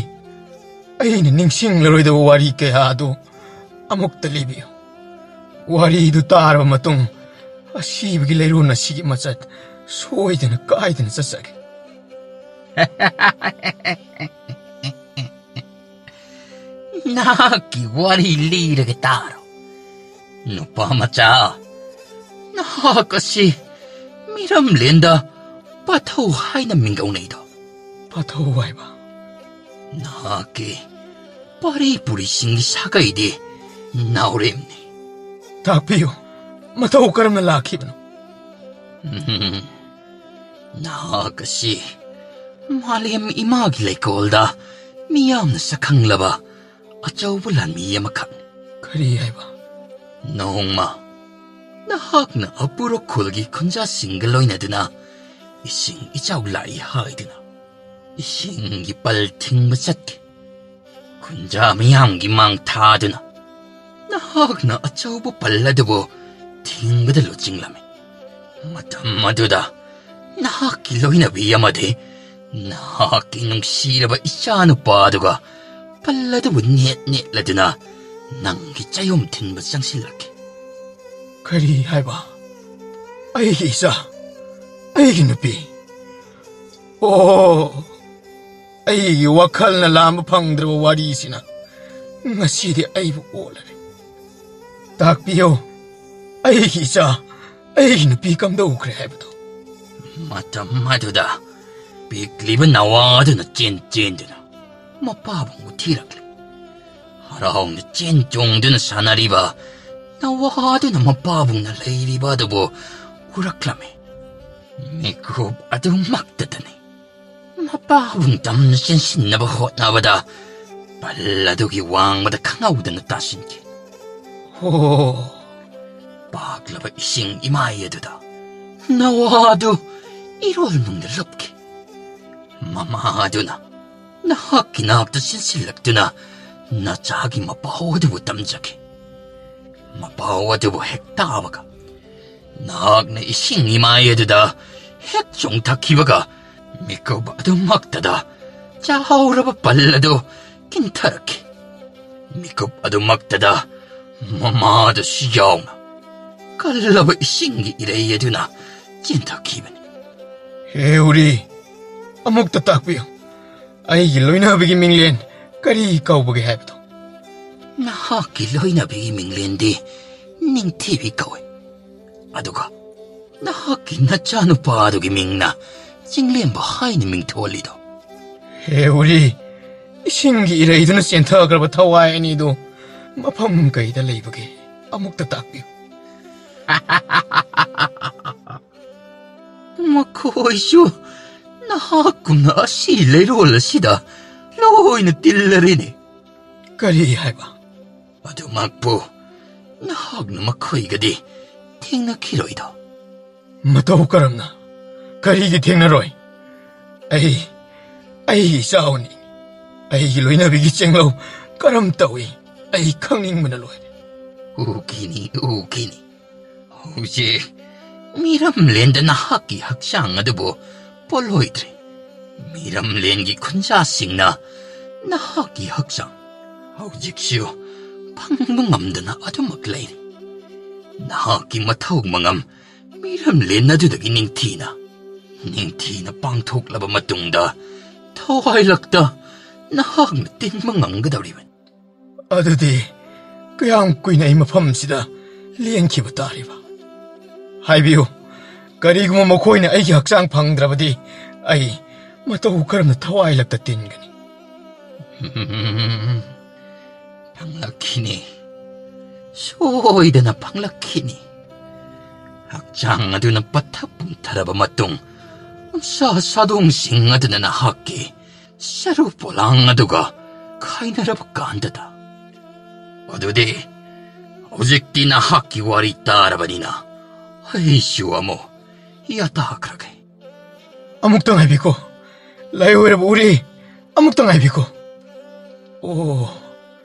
ꯑꯩꯅ ꯅꯤꯡꯁꯤꯡꯂꯔꯣꯏꯗꯕ ꯋꯥꯔꯤ ꯀꯌꯥ ꯑꯗꯨ ꯑꯃꯨꯛꯇ ꯂꯤꯕꯤꯌꯨ꯫ ꯋꯥꯔꯤꯗꯨ ꯇꯥꯔꯕ ꯃꯇꯨꯡ ꯑꯁꯤꯕꯒꯤ ꯂꯩꯔꯣꯟ ꯑꯁꯤꯒꯤ ꯃꯆꯠ ꯁꯣꯏꯗꯅ ꯀꯥꯏꯗꯅ ꯆꯠꯆꯒꯦ꯫ ꯅꯍꯥꯛꯀꯤ ꯋꯥꯔꯤ ꯂꯤꯔꯒ ꯇꯥꯔꯣ꯫ ꯅꯨꯄꯥ ꯃꯆꯥ, ꯅꯍꯥꯛ ꯑꯁꯤ ꯃꯤꯔꯝꯂꯦꯟꯗ ꯄꯥꯊꯧ ꯍꯥꯏꯅ ꯃꯤꯡꯒꯧꯅꯩꯗꯣ꯫ ꯄꯥꯊꯧ ꯍꯥꯏꯕ? ꯅꯍꯥꯛꯀꯤ ꯄꯥꯔꯤ ꯄꯨꯔꯤꯁꯤꯡꯒꯤ ꯁꯥꯒꯩꯗꯤ ꯅꯥꯎꯔꯦꯝꯅꯤ꯫ ꯇꯥꯛꯄꯤꯌꯨ, ꯃꯇꯧ ꯀꯔꯝꯅ ꯂꯥꯛꯈꯤꯕꯅꯣ? ꯎꯝ, ꯅꯍꯥꯛ ꯑꯁꯤ ꯃꯥꯂꯦꯝ ꯏꯃꯥꯒꯤ ꯂꯩꯀꯣꯜꯗ ꯃꯤꯌꯥꯝꯅ ꯁꯛꯈꯪꯂꯕ ꯑꯆꯧꯕ ꯂꯥꯟꯃꯤ ꯑꯃꯈꯛꯅꯤ꯫ ꯀꯔꯤ ꯍꯥꯏꯕ? ꯅꯣꯡꯃ ꯅꯍꯥꯛꯅ ꯑꯄꯨꯔ ꯈꯨꯜꯒꯤ ꯈꯨꯟꯖꯥꯁꯤꯡꯒ ꯂꯣꯏꯅꯗꯨꯅ ꯏꯁꯤꯡ ꯏꯆꯥꯎ ꯂꯥꯛꯏ ꯍꯥꯏꯗꯨꯅ ꯏꯁꯤꯡꯒꯤ ꯄꯜ ꯊꯤꯡꯕ ꯆꯠꯈꯤ꯫ ꯈꯨꯟꯖꯥ ꯃꯤꯌꯥꯝꯒꯤ ꯃꯥꯡ ꯊꯥꯗꯨꯅ ꯅꯍꯥꯛꯅ ꯑꯆꯧꯕ ꯄꯜ ꯑꯗꯨꯕꯨ ꯊꯤꯡꯕꯗ ꯂꯨꯆꯤꯡꯂꯝꯃꯤ꯫ ꯃꯇꯝ ꯑꯗꯨꯗ ꯅꯍꯥꯛꯀꯤ ꯂꯣꯏꯅꯕꯤ ꯑꯃꯗꯤ ꯅꯍꯥꯛꯀꯤ ꯅꯨꯡꯁꯤꯔꯕ ꯏꯆꯥꯅꯨꯄꯥꯗꯨꯒ ꯄꯜ ꯑꯗꯨꯕꯨ ꯅꯦꯠ ꯅꯦꯠꯂꯗꯨꯅ ꯅꯪꯒꯤ ꯆꯌꯣꯝ ꯊꯤꯟꯕ ꯆꯪꯁꯤꯜꯂꯛꯈꯤ꯫ ꯀꯔꯤ ꯍꯥꯏꯕ? ꯑꯩꯒꯤ ꯏꯆꯥ, ꯑꯩꯒꯤ ꯅꯨꯄꯤ꯫ ꯑꯣ, ꯑꯩꯒꯤ ꯋꯥꯈꯜꯅ ꯂꯥꯝꯕ ꯐꯪꯗ꯭ꯔꯕ ꯋꯥꯔꯤꯁꯤꯅ ꯉꯁꯤꯗꯤ ꯑꯩꯕꯨ ꯑꯣꯠꯂꯔꯦ꯫ ꯇꯥꯛꯄꯤꯌꯨ, ꯑꯩꯒꯤ ꯏꯆꯥ, ꯑꯩꯒꯤ ꯅꯨꯄꯤ ꯀꯝꯗꯧꯈ꯭ꯔꯦ ꯍꯥꯏꯕꯗꯨ꯫ ꯃꯇꯝ ꯑꯗꯨꯗ ꯄꯤꯛꯂꯤꯕ ꯅꯋꯥꯗꯨꯅ ꯆꯦꯟ ꯆꯦꯟꯗꯨꯅ ꯃꯄꯥꯕꯨ ꯊꯤꯔꯛꯂꯦ꯫ ꯍꯔꯥꯎꯅ ꯆꯦꯟ ꯆꯣꯡꯗꯨꯅ ꯁꯥꯟꯅꯔꯤꯕ ꯅꯋꯥꯗꯨꯅ ꯃꯄꯥꯕꯨꯡꯅ ꯂꯩꯔꯤꯕ ꯑꯗꯨꯕꯨ ꯎꯔꯛꯂꯝꯃꯤ꯫ ꯃꯤꯀꯨꯞ ꯑꯗꯨꯃꯛꯇꯗꯅꯤ ꯃꯄꯥꯕꯨꯡ ꯇꯝꯅ ꯆꯦꯟꯁꯤꯟꯅꯕ ꯍꯣꯠꯅꯕꯗ ꯄꯜ ꯑꯗꯨꯒꯤ ꯋꯥꯡꯃꯗ ꯈꯪꯍꯧꯗꯅ ꯇꯥꯁꯤꯟꯈꯤ꯫ ꯍꯣ! ꯄꯥꯛꯂꯕ ꯏꯁꯤꯡ ꯏꯃꯥꯏ ꯑꯗꯨꯗ ꯅꯋꯥꯗꯨ ꯏꯔꯣꯜ ꯅꯨꯡꯗ ꯂꯨꯞꯈꯤ꯫ ꯃꯃꯥ ꯑꯗꯨꯅ ꯅꯍꯥꯛꯀꯤ ꯅꯥꯛꯇ ꯆꯦꯟꯁꯤꯜꯂꯛꯇꯨꯅ ꯅꯆꯥꯒꯤ ꯃꯄꯥꯎ ꯑꯗꯨꯕꯨ ꯇꯝꯖꯈꯤ꯫ ꯃꯄꯥꯎ ꯑꯗꯨꯕꯨ ꯍꯦꯛ ꯇꯥꯕꯒ, ꯅꯍꯥꯛꯅ ꯏꯁꯤꯡ ꯏꯃꯥꯏ ꯑꯗꯨꯗ ꯍꯦꯛ ꯆꯣꯡꯊꯈꯤꯕꯒ, ꯃꯤꯀꯨꯞ ꯑꯗꯨꯃꯛꯇꯗ ꯆꯥꯎꯔꯕ ꯄꯜ ꯑꯗꯨ ꯀꯤꯟꯊꯔꯛꯈꯤ꯫ ꯃꯤꯀꯨꯞ ꯑꯗꯨꯃꯛꯇꯗ ꯃꯃꯥꯗꯨꯁꯨ ꯌꯥꯎꯅ ꯀꯜꯂꯕ ꯏꯁꯤꯡꯒꯤ ꯏꯔꯩ ꯑꯗꯨꯅ ꯆꯦꯟꯊꯈꯤꯕꯅꯤ꯫ ꯍꯦ ꯎꯔꯤ, ꯑꯃꯨꯛꯇ ꯇꯥꯛꯄꯤꯌꯨ, ꯑꯩꯒꯤ ꯂꯣꯏꯅꯕꯤꯒꯤ ꯃꯤꯡꯂꯦꯟ ꯀꯔꯤ ꯀꯧꯕꯒꯦ ꯍꯥꯏꯕꯗꯣ꯫ ꯅꯍꯥꯛꯀꯤ ꯂꯣꯏꯅꯕꯤꯒꯤ ꯃꯤꯡꯂꯦꯟꯗꯤ ꯅꯤꯡꯊꯤꯕꯤ ꯀꯧꯏ, ꯑꯗꯨꯒ ꯅꯍꯥꯛꯀꯤ ꯅꯆꯥꯅꯨꯄꯥ ꯑꯗꯨꯒꯤ ꯃꯤꯡꯅ ꯆꯤꯡꯂꯦꯝꯕ ꯍꯥꯏꯅ ꯃꯤꯡꯊꯣꯜꯂꯤꯗꯣ꯫ ꯍꯦ ꯎꯔꯤ, ꯏꯁꯤꯡꯒꯤ ꯏꯔꯩꯗꯨꯅ ꯆꯦꯟꯊꯈ꯭ꯔꯕ ꯊꯋꯥꯏ ꯑꯅꯤꯗꯨ ꯃꯐꯝ ꯀꯩꯗ ꯂꯩꯕꯒꯦ? ꯑꯃꯨꯛꯇ ꯇꯥꯛꯄꯤꯌꯨ꯫ ꯃꯈꯣꯏꯁꯨ ꯅꯍꯥꯛꯀꯨꯝꯅ ꯑꯁꯤ ꯂꯩꯔꯣꯜ ꯑꯁꯤꯗ ꯂꯣꯏꯅ ꯇꯤꯜꯂꯔꯦꯅꯦ꯫ ꯀꯔꯤ ꯍꯥꯏꯕ? ꯑꯗꯨꯃꯛꯄꯨ ꯅꯍꯥꯛꯅ ꯃꯈꯣꯏꯒꯗꯤ ꯊꯦꯡꯅꯈꯤꯔꯣꯏꯗꯣ꯫ ꯃꯇꯧ ꯀꯔꯝꯅ? ꯀꯔꯤꯒꯤ ꯊꯦꯡꯅꯔꯣꯏ? ꯑꯩ, ꯑꯩꯒꯤ ꯏꯆꯥꯎꯅꯤ꯫ ꯑꯩꯒꯤ ꯂꯣꯏꯅꯕꯤꯒꯤ ꯆꯦꯡꯂꯧ ꯀꯔꯝ ꯇꯧꯏ? ꯑꯩ ꯈꯪꯅꯤꯡꯕꯅ ꯂꯣꯏꯔꯦ꯫ ꯎꯈꯤꯅꯤ, ꯎꯈꯤꯅꯤ꯫ ꯍꯧꯖꯤꯛ ꯃꯤꯔꯝꯂꯦꯟꯗ ꯅꯍꯥꯛꯀꯤ ꯍꯛꯆꯥꯡ ꯑꯗꯨꯕꯨ ꯄꯣꯜꯂꯣꯏꯗ꯭ꯔꯦ꯫ ꯃꯤꯔꯝꯂꯦꯟꯒꯤ ꯈꯨꯟꯖꯥꯁꯤꯡꯅ ꯅꯍꯥꯛꯀꯤ ꯍꯛꯆꯥꯡ ꯍꯧꯖꯤꯛꯁꯨ ꯐꯪꯕ ꯉꯝꯗꯅ ꯑꯗꯨꯃꯛ ꯂꯩꯔꯤ꯫ ꯅꯍꯥꯛꯀꯤ ꯃꯊꯧ ꯃꯉꯝ ꯃꯤꯔꯝꯂꯦꯟ ꯑꯗꯨꯗꯒꯤ ꯅꯤꯡꯊꯤꯅ, ꯅꯤꯡꯊꯤꯅ ꯄꯥꯡꯊꯣꯛꯂꯕ ꯃꯇꯨꯡꯗ ꯊꯋꯥꯏꯂꯛꯇ ꯅꯍꯥꯛꯅ ꯇꯤꯟꯕ ꯉꯝꯒꯗꯧꯔꯤꯕꯅꯤ꯫ ꯑꯗꯨꯗꯤ ꯀꯌꯥꯝ ꯀꯨꯏꯅ ꯑꯩ ꯃꯐꯝꯁꯤꯗ ꯂꯦꯟꯈꯤꯕ ꯇꯥꯔꯤꯕ? ꯍꯥꯏꯕꯤꯌꯨ, ꯀꯔꯤꯒꯨꯝꯕ ꯃꯈꯣꯏꯅ ꯑꯩꯒꯤ ꯍꯛꯆꯥꯡ ꯐꯪꯗ꯭ꯔꯕꯗꯤ ꯑꯩ ꯃꯇꯧ ꯀꯔꯝꯅ ꯊꯋꯥꯏꯂꯛꯇ ꯇꯤꯟꯒꯅꯤ? ꯐꯪꯂꯛꯈꯤꯅꯤ, ꯁꯣꯏꯗꯅ ꯐꯪꯂꯛꯈꯤꯅꯤ꯫ ꯍꯛꯆꯥꯡ ꯑꯗꯨꯅ ꯄꯠꯊ ꯄꯨꯝꯊꯔꯕ ꯃꯇꯨꯡ, ꯁꯥ ꯁꯥꯗꯣꯡꯁꯤꯡ ꯑꯗꯨꯅ ꯅꯍꯥꯛꯀꯤ ꯁꯔꯨ ꯄꯣꯂꯥꯡ ꯑꯗꯨꯒ ꯈꯥꯏꯅꯔꯕ ꯀꯥꯟꯗꯗ꯫ ꯑꯗꯨꯗꯤ ꯍꯧꯖꯤꯛꯇꯤ ꯅꯍꯥꯛꯀꯤ ꯋꯥꯔꯤ ꯇꯥꯔꯕꯅꯤꯅ ꯑꯩꯁꯨ ꯑꯃꯨꯛ ꯌꯥꯇꯥꯈ꯭ꯔꯒꯦ꯫ ꯑꯃꯨꯛꯇ ꯉꯥꯏꯕꯤꯈꯣ, ꯂꯥꯏꯑꯣꯏꯔꯕ ꯎꯔꯤ, ꯑꯃꯨꯛꯇ ꯉꯥꯏꯕꯤꯈꯣ꯫ ꯑꯣ,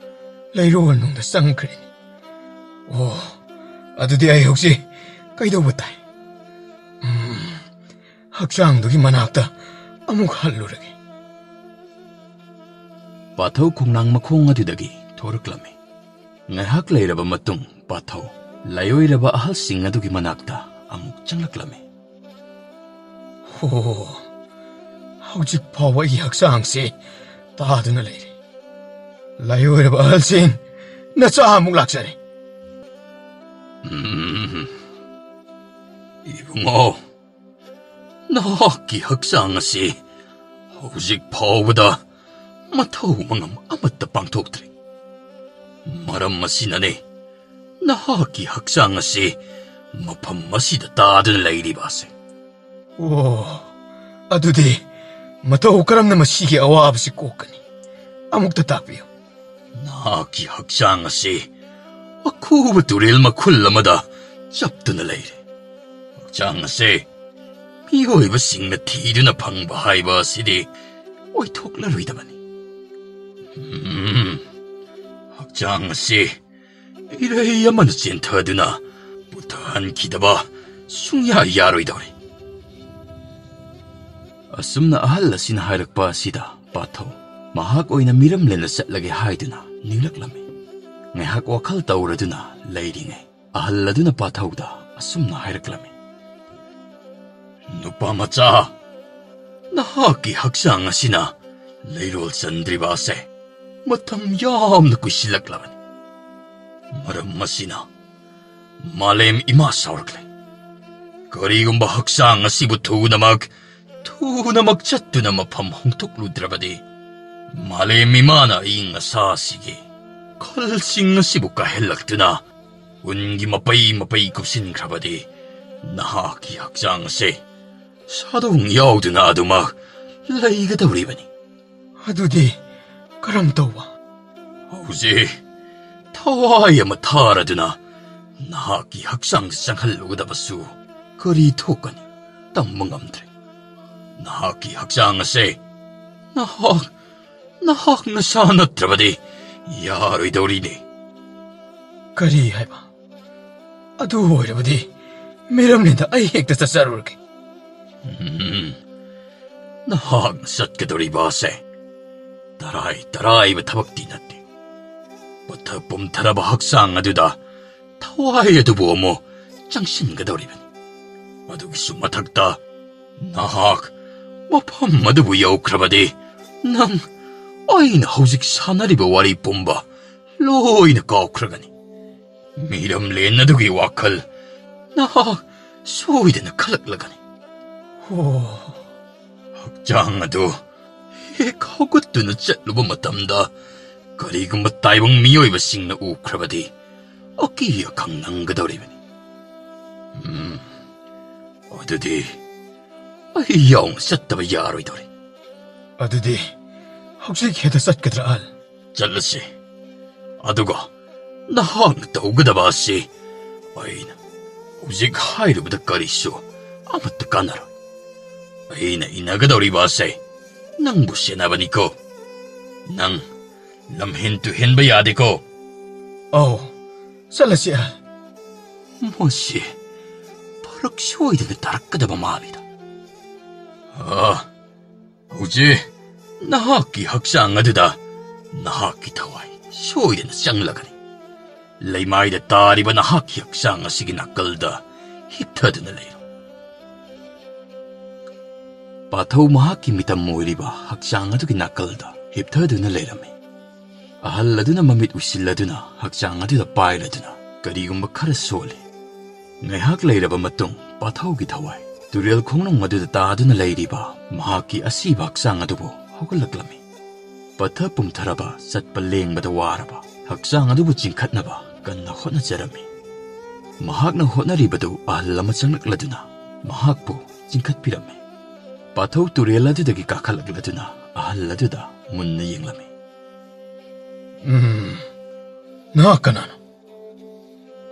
ꯂꯩꯔꯣꯜ ꯅꯨꯡꯗ ꯆꯪꯈ꯭ꯔꯦ꯫ ꯑꯣ, ꯑꯗꯨꯗꯤ ꯑꯩ ꯍꯧꯖꯤꯛ ꯀꯩꯗꯧꯕ ꯇꯥꯏ? ꯎꯝ, ꯍꯛꯆꯥꯡꯗꯨꯒꯤ ꯃꯅꯥꯛꯇ ꯑꯃꯨꯛ ꯍꯜꯂꯨꯔꯒꯦ꯫ ꯄꯥꯊꯧ ꯈꯣꯡꯅꯥꯡ ꯃꯈꯣꯡ ꯑꯗꯨꯗꯒꯤ ꯊꯣꯔꯛꯂꯝꯃꯤ꯫ ꯉꯥꯏꯍꯥꯛ ꯂꯩꯔꯕ ꯃꯇꯨꯡ ꯄꯥꯊꯧ ꯂꯥꯏꯑꯣꯏꯔꯕ ꯑꯍꯜꯁꯤꯡ ꯑꯗꯨꯒꯤ ꯃꯅꯥꯛꯇ ꯑꯃꯨꯛ ꯆꯪꯂꯛꯂꯝꯃꯤ꯫ ꯑꯣ, ꯍꯧꯖꯤꯛ ꯐꯥꯎꯕ ꯑꯩꯒꯤ ꯍꯛꯆꯥꯡꯁꯤ ꯇꯥꯗꯨꯅ ꯂꯩꯔꯤ꯫ ꯂꯥꯏꯑꯣꯏꯔꯕ ꯑꯍꯜꯁꯤꯡ, ꯅꯆꯥ ꯑꯃꯨꯛ ꯂꯥꯛꯆꯔꯦ꯫ ꯎꯝ, ꯏꯕꯨꯡꯉꯣ, ꯅꯍꯥꯛꯀꯤ ꯍꯛꯆꯥꯡ ꯑꯁꯤ ꯍꯧꯖꯤꯛ ꯐꯥꯎꯕꯗ ꯃꯊꯧ ꯃꯉꯝ ꯑꯃꯠꯇ ꯄꯥꯡꯊꯣꯛꯇ꯭ꯔꯤ꯫ ꯃꯔꯝ ꯑꯁꯤꯅꯅꯤ ꯅꯍꯥꯛꯀꯤ ꯍꯛꯆꯥꯡ ꯑꯁꯤ ꯃꯐꯝ ꯑꯁꯤꯗ ꯇꯥꯗꯨꯅ ꯂꯩꯔꯤꯕ ꯑꯁꯦ꯫ ꯑꯣ, ꯑꯗꯨꯗꯤ ꯃꯇꯧ ꯀꯔꯝꯅ ꯃꯁꯤꯒꯤ ꯑꯋꯥꯕꯁꯤ ꯀꯣꯛꯀꯅꯤ? ꯑꯃꯨꯛꯇ ꯇꯥꯛꯄꯤꯌꯨ꯫ ꯅꯍꯥꯛꯀꯤ ꯍꯛꯆꯥꯡ ꯑꯁꯤ ꯑꯈꯨꯕ ꯇꯨꯔꯦꯜ ꯃꯈꯨꯜ ꯑꯃꯗ ꯆꯞꯇꯨꯅ ꯂꯩꯔꯦ꯫ ꯍꯛꯆꯥꯡ ꯑꯁꯤ ꯃꯤꯑꯣꯏꯕꯁꯤꯡꯅ ꯊꯤꯗꯨꯅ ꯐꯪꯕ ꯍꯥꯏꯕ ꯑꯁꯤꯗꯤ ꯑꯣꯏꯊꯣꯛꯂꯔꯣꯏꯗꯕꯅꯤ꯫ ꯎꯝ, ꯍꯛꯆꯥꯡ ꯑꯁꯤ ꯏꯔꯩ ꯑꯃꯅ ꯆꯦꯟꯊꯗꯨꯅ ꯄꯨꯊꯍꯟꯈꯤꯗꯕ ꯁꯨꯡꯌꯥ ꯌꯥꯔꯣꯏꯗꯧꯔꯤ꯫ ꯑꯁꯨꯝꯅ ꯑꯍꯜ ꯑꯁꯤꯅ ꯍꯥꯏꯔꯛꯄ ꯑꯁꯤꯗ ꯄꯥꯊꯧ ꯃꯍꯥꯛ ꯑꯣꯏꯅ ꯃꯤꯔꯝꯂꯦꯟꯗ ꯆꯠꯂꯒꯦ ꯍꯥꯏꯗꯨꯅ ꯅꯤꯡꯂꯛꯂꯝꯃꯤ꯫ ꯉꯥꯏꯍꯥꯛ ꯋꯥꯈꯜ ꯇꯧꯔꯗꯨꯅ ꯂꯩꯔꯤꯉꯩ ꯑꯍꯜ ꯑꯗꯨꯅ ꯄꯥꯊꯧꯗ ꯑꯁꯨꯝꯅ ꯍꯥꯏꯔꯛꯂꯝꯃꯤ꯫ ꯅꯨꯄꯥ ꯃꯆꯥ, ꯅꯍꯥꯛꯀꯤ ꯍꯛꯆꯥꯡ ꯑꯁꯤꯅ ꯂꯩꯔꯣꯜ ꯆꯟꯗ꯭ꯔꯤꯕ ꯑꯁꯦ ꯃꯇꯝ ꯌꯥꯝꯅ ꯀꯨꯏꯁꯤꯜꯂꯛꯂꯕꯅꯤ꯫ ꯃꯔꯝ ꯑꯁꯤꯅ ꯃꯥꯂꯦꯝ ꯏꯃꯥ ꯁꯥꯎꯔꯛꯂꯦ꯫ ꯀꯔꯤꯒꯨꯝꯕ ꯍꯛꯆꯥꯡ ꯑꯁꯤꯕꯨ ꯊꯨꯅꯃꯛ, ꯊꯨꯅꯃꯛ ꯆꯠꯇꯨꯅ ꯃꯐꯝ ꯍꯣꯡꯗꯣꯛꯂꯨꯗ꯭ꯔꯕꯗꯤ, ꯃꯥꯂꯦꯝ ꯏꯃꯥꯅ ꯑꯏꯪ ꯑꯁꯥ ꯑꯁꯤꯒꯤ ꯈꯜꯁꯤꯡ ꯑꯁꯤꯕꯨ ꯀꯥꯏꯍꯜꯂꯛꯇꯨꯅ ꯎꯟꯒꯤ ꯃꯄꯩ ꯃꯄꯩ ꯀꯨꯞꯁꯤꯟꯈ꯭ꯔꯕꯗꯤ, ꯅꯍꯥꯛꯀꯤ ꯍꯛꯆꯥꯡ ꯑꯁꯤ ꯁꯥꯗꯣꯡ ꯌꯥꯎꯗꯨꯅ ꯑꯗꯨꯃꯛ ꯂꯩꯒꯗꯧꯔꯤꯕꯅꯤ꯫ ꯑꯗꯨꯗꯤ ꯀꯔꯝ ꯇꯧꯕ? ꯍꯧꯖꯤꯛ ꯊꯋꯥꯏ ꯑꯃ ꯊꯥꯔꯗꯨꯅ ꯅꯍꯥꯛꯀꯤ ꯍꯛꯆꯥꯡꯗ ꯆꯪꯍꯜꯂꯨꯒꯗꯕꯁꯨ ꯀꯔꯤ ꯊꯣꯛꯀꯅꯤ? ꯇꯝꯕ ꯉꯝꯗ꯭ꯔꯦ꯫ ꯅꯍꯥꯛꯀꯤ ꯍꯛꯆꯥꯡ ꯑꯁꯦ ꯅꯍꯥꯛ, ꯅꯍꯥꯛ ꯅꯁꯥ ꯅꯠꯇ꯭ꯔꯕꯗꯤ ꯌꯥꯔꯣꯏꯗꯧꯔꯤꯅꯦ꯫ ꯀꯔꯤ ꯍꯥꯏꯕ? ꯑꯗꯨ ꯑꯣꯏꯔꯕꯗꯤ ꯃꯤꯔꯝꯂꯦꯟꯗ ꯑꯩ ꯍꯦꯛꯇ ꯆꯠꯆꯔꯨꯔꯒꯦ꯫ ꯎꯝ, ꯅꯍꯥꯛꯅ ꯆꯠꯀꯗꯧꯔꯤꯕ ꯑꯁꯦ ꯇꯔꯥꯏ ꯇꯔꯥꯏꯕ ꯊꯕꯛꯇꯤ ꯅꯠꯇꯦ꯫ ꯄꯠꯊ ꯄꯨꯝꯊꯔꯕ ꯍꯛꯆꯥꯡ ꯑꯗꯨꯗ ꯊꯋꯥꯏ ꯑꯗꯨꯕꯨ ꯑꯃꯨꯛ ꯆꯪꯁꯤꯟꯒꯗꯧꯔꯤꯕꯅꯤ꯫ ꯑꯗꯨꯒꯤꯁꯨ ꯃꯊꯛꯇ ꯅꯍꯥꯛ ꯃꯐꯝ ꯑꯗꯨꯕꯨ ꯌꯧꯈ꯭ꯔꯕꯗꯤ, ꯅꯪ ꯑꯩꯅ ꯍꯧꯖꯤꯛ ꯁꯥꯟꯅꯔꯤꯕ ꯋꯥꯔꯤ ꯄꯨꯝꯕ ꯂꯣꯏꯅ ꯀꯥꯎꯈ꯭ꯔꯒꯅꯤ꯫ ꯃꯤꯔꯝꯂꯦꯟ ꯑꯗꯨꯒꯤ ꯋꯥꯈꯜ ꯅꯍꯥꯛ ꯁꯣꯏꯗꯅ ꯈꯜꯂꯛꯂꯒꯅꯤ꯫ ꯑꯣ, ꯍꯛꯆꯥꯡ ꯑꯗꯨ ꯍꯦꯛ ꯍꯧꯒꯠꯇꯨꯅ ꯆꯠꯂꯨꯕ ꯃꯇꯝꯗ ꯀꯔꯤꯒꯨꯝꯕ ꯇꯥꯏꯕꯪ ꯃꯤꯑꯣꯏꯕꯁꯤꯡꯅ ꯎꯈ꯭ꯔꯕꯗꯤ ꯑꯀꯤ ꯑꯈꯪ ꯅꯪꯒꯗꯧꯔꯤꯕꯅꯤ꯫ ꯎꯝ, ꯑꯗꯨꯗꯤ ꯑꯩ ꯌꯥꯎꯅ ꯆꯠꯇꯕ ꯌꯥꯔꯣꯏꯗꯧꯔꯤ꯫ ꯑꯗꯨꯗꯤ ꯍꯧꯖꯤꯛ ꯍꯦꯛꯇ ꯆꯠꯀꯗ꯭ꯔꯥ, ꯑꯍꯜ? ꯆꯠꯂꯁꯤ꯫ ꯑꯗꯨꯒ ꯅꯍꯥꯛꯅ ꯇꯧꯒꯗꯕ ꯑꯁꯤ ꯑꯩꯅ ꯍꯧꯖꯤꯛ ꯍꯥꯏꯔꯨꯕꯗ ꯀꯔꯤꯁꯨ ꯑꯃꯠꯇ ꯀꯥꯟꯅꯔꯣꯏ꯫ ꯑꯩꯅ ꯏꯟꯅꯒꯗꯧꯔꯤꯕ ꯑꯁꯦ ꯅꯪꯕꯨ ꯁꯦꯟꯅꯕꯅꯤꯀꯣ꯫ ꯅꯪ ꯂꯝꯍꯦꯟ ꯇꯨꯍꯦꯟꯕ ꯌꯥꯗꯦꯀꯣ꯫ ꯑꯧ, ꯆꯠꯂꯁꯤ, ꯑꯍꯜ꯫ ꯃꯁꯤ ꯐꯔꯛ ꯁꯣꯏꯗꯅ ꯇꯥꯔꯛꯀꯗꯕ ꯃꯥꯜꯂꯤꯗ꯫ ꯑꯥ, ꯍꯧꯖꯤꯛ ꯅꯍꯥꯛꯀꯤ ꯍꯛꯆꯥꯡ ꯑꯗꯨꯗ ꯅꯍꯥꯛꯀꯤ ꯊꯋꯥꯏ ꯁꯣꯏꯗꯅ ꯆꯪꯂꯒꯅꯤ꯫ ꯂꯩꯃꯥꯏꯗ ꯇꯥꯔꯤꯕ ꯅꯍꯥꯛꯀꯤ ꯍꯛꯆꯥꯡ ꯑꯁꯤꯒꯤ ꯅꯥꯀꯜꯗ ꯍꯤꯞꯊꯗꯨꯅ ꯂꯩꯔꯣ꯫ ꯄꯥꯊꯧ ꯃꯍꯥꯛꯀꯤ ꯃꯤꯇꯝ ꯑꯣꯏꯔꯤꯕ ꯍꯛꯆꯥꯡ ꯑꯗꯨꯒꯤ ꯅꯥꯀꯜꯗ ꯍꯤꯞꯊꯗꯨꯅ ꯂꯩꯔꯝꯃꯤ꯫ ꯑꯍꯜ ꯑꯗꯨꯅ ꯃꯃꯤꯠ ꯎꯏꯁꯤꯜꯂꯗꯨꯅ ꯍꯛꯆꯥꯡ ꯑꯗꯨꯗ ꯄꯥꯏꯔꯗꯨꯅ ꯀꯔꯤꯒꯨꯝꯕ ꯈꯔ ꯁꯣꯜꯂꯤ꯫ ꯉꯥꯏꯍꯥꯛ ꯂꯩꯔꯕ ꯃꯇꯨꯡ ꯄꯥꯊꯧꯒꯤ ꯊꯋꯥꯏ ꯇꯨꯔꯦꯜ ꯈꯣꯡꯅꯨꯡ ꯑꯗꯨꯗ ꯇꯥꯗꯨꯅ ꯂꯩꯔꯤꯕ ꯃꯍꯥꯛꯀꯤ ꯑꯁꯤꯕ ꯍꯛꯆꯥꯡ ꯑꯗꯨꯕꯨ ꯍꯧꯒꯠꯂꯛꯂꯝꯃꯤ꯫ ꯄꯠꯊ ꯄꯨꯝꯊꯔꯕ ꯆꯠꯄ ꯂꯦꯡꯕꯗ ꯋꯥꯔꯕ ꯍꯛꯆꯥꯡ ꯑꯗꯨꯕꯨ ꯆꯤꯡꯈꯠꯅꯕ ꯀꯟꯅ ꯍꯣꯠꯅꯖꯔꯝꯃꯤ꯫ ꯃꯍꯥꯛꯅ ꯍꯣꯠꯅꯔꯤꯕꯗꯨ ꯑꯍꯜ ꯑꯃ ꯆꯪꯂꯛꯂꯗꯨꯅ ꯃꯍꯥꯛꯄꯨ ꯆꯤꯡꯈꯠꯄꯤꯔꯝꯃꯤ꯫ ꯄꯥꯊꯧ ꯇꯨꯔꯦꯜ ꯑꯗꯨꯗꯒꯤ ꯀꯥꯈꯠꯂꯛꯂꯗꯨꯅ ꯑꯍꯜ ꯑꯗꯨꯗ ꯃꯨꯟꯅ ꯌꯦꯡꯂꯝꯃꯤ꯫ "ꯎꯝ, ꯅꯍꯥꯛ ꯀꯅꯥꯅꯣ?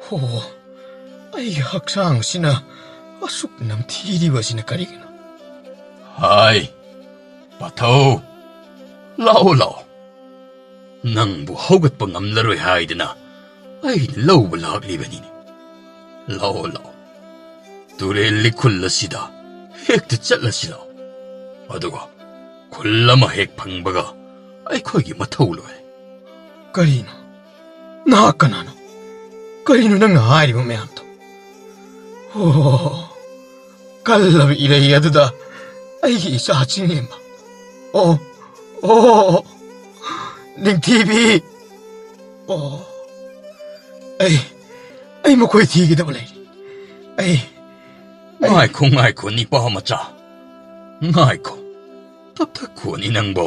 ꯍꯣ, ꯑꯩꯒꯤ ꯍꯛꯆꯥꯡ ꯑꯁꯤꯅ ꯑꯁꯨꯛ ꯅꯝꯊꯤꯔꯤꯕ ꯑꯁꯤꯅ ꯀꯔꯤꯒꯤꯅꯣ?" "ꯍꯥꯏ, ꯄꯥꯊꯧ, ꯂꯥꯛꯑꯣ, ꯂꯥꯛꯑꯣ꯫ ꯅꯪꯕꯨ ꯍꯧꯒꯠꯄ ꯉꯝꯂꯔꯣꯏ ꯍꯥꯏꯗꯅ ꯑꯩꯅ ꯂꯧꯕ ꯂꯥꯛꯂꯤꯕꯅꯤꯅꯦ꯫ ꯂꯥꯛꯑꯣ, ꯂꯥꯛꯑꯣ꯫ ꯇꯨꯔꯦꯜ ꯂꯤꯈꯨꯜ ꯑꯁꯤꯗ ꯍꯦꯛꯇ ꯆꯠꯂꯁꯤ ꯂꯥꯛꯑꯣ꯫ ꯑꯗꯨꯒ ꯈꯨꯜ ꯑꯃ ꯍꯦꯛ ꯐꯪꯕꯒ ꯑꯩꯈꯣꯏꯒꯤ ꯃꯊꯧ ꯂꯣꯏꯔꯦ꯫" "ꯀꯔꯤꯅꯣ? ꯅꯍꯥꯛ ꯀꯅꯥꯅꯣ? ꯀꯔꯤꯅꯣ ꯅꯪꯅ ꯍꯥꯏꯔꯤꯕ ꯃꯌꯥꯝꯗꯣ?" "ꯑꯣ, ꯀꯜꯂꯕ ꯏꯔꯩ ꯑꯗꯨꯗ ꯑꯩꯒꯤ ꯏꯆꯥ ꯆꯤꯡꯂꯦꯝꯕ꯫ ꯑꯣ, ꯑꯣ, ꯅꯤꯡꯊꯤꯕꯤ꯫ ꯑꯣ, ꯑꯩ, ꯑꯩ ꯃꯈꯣꯏ ꯊꯤꯒꯗꯕ ꯂꯩꯔꯤ꯫ ꯑꯩ, ꯑꯩ" "ꯉꯥꯏꯈꯣ, ꯉꯥꯏꯈꯣ, ꯅꯤꯄꯥ ꯃꯆꯥ꯫ ꯉꯥꯏꯈꯣ, ꯇꯞꯊꯈꯣꯅꯤ ꯅꯪꯕꯣ꯫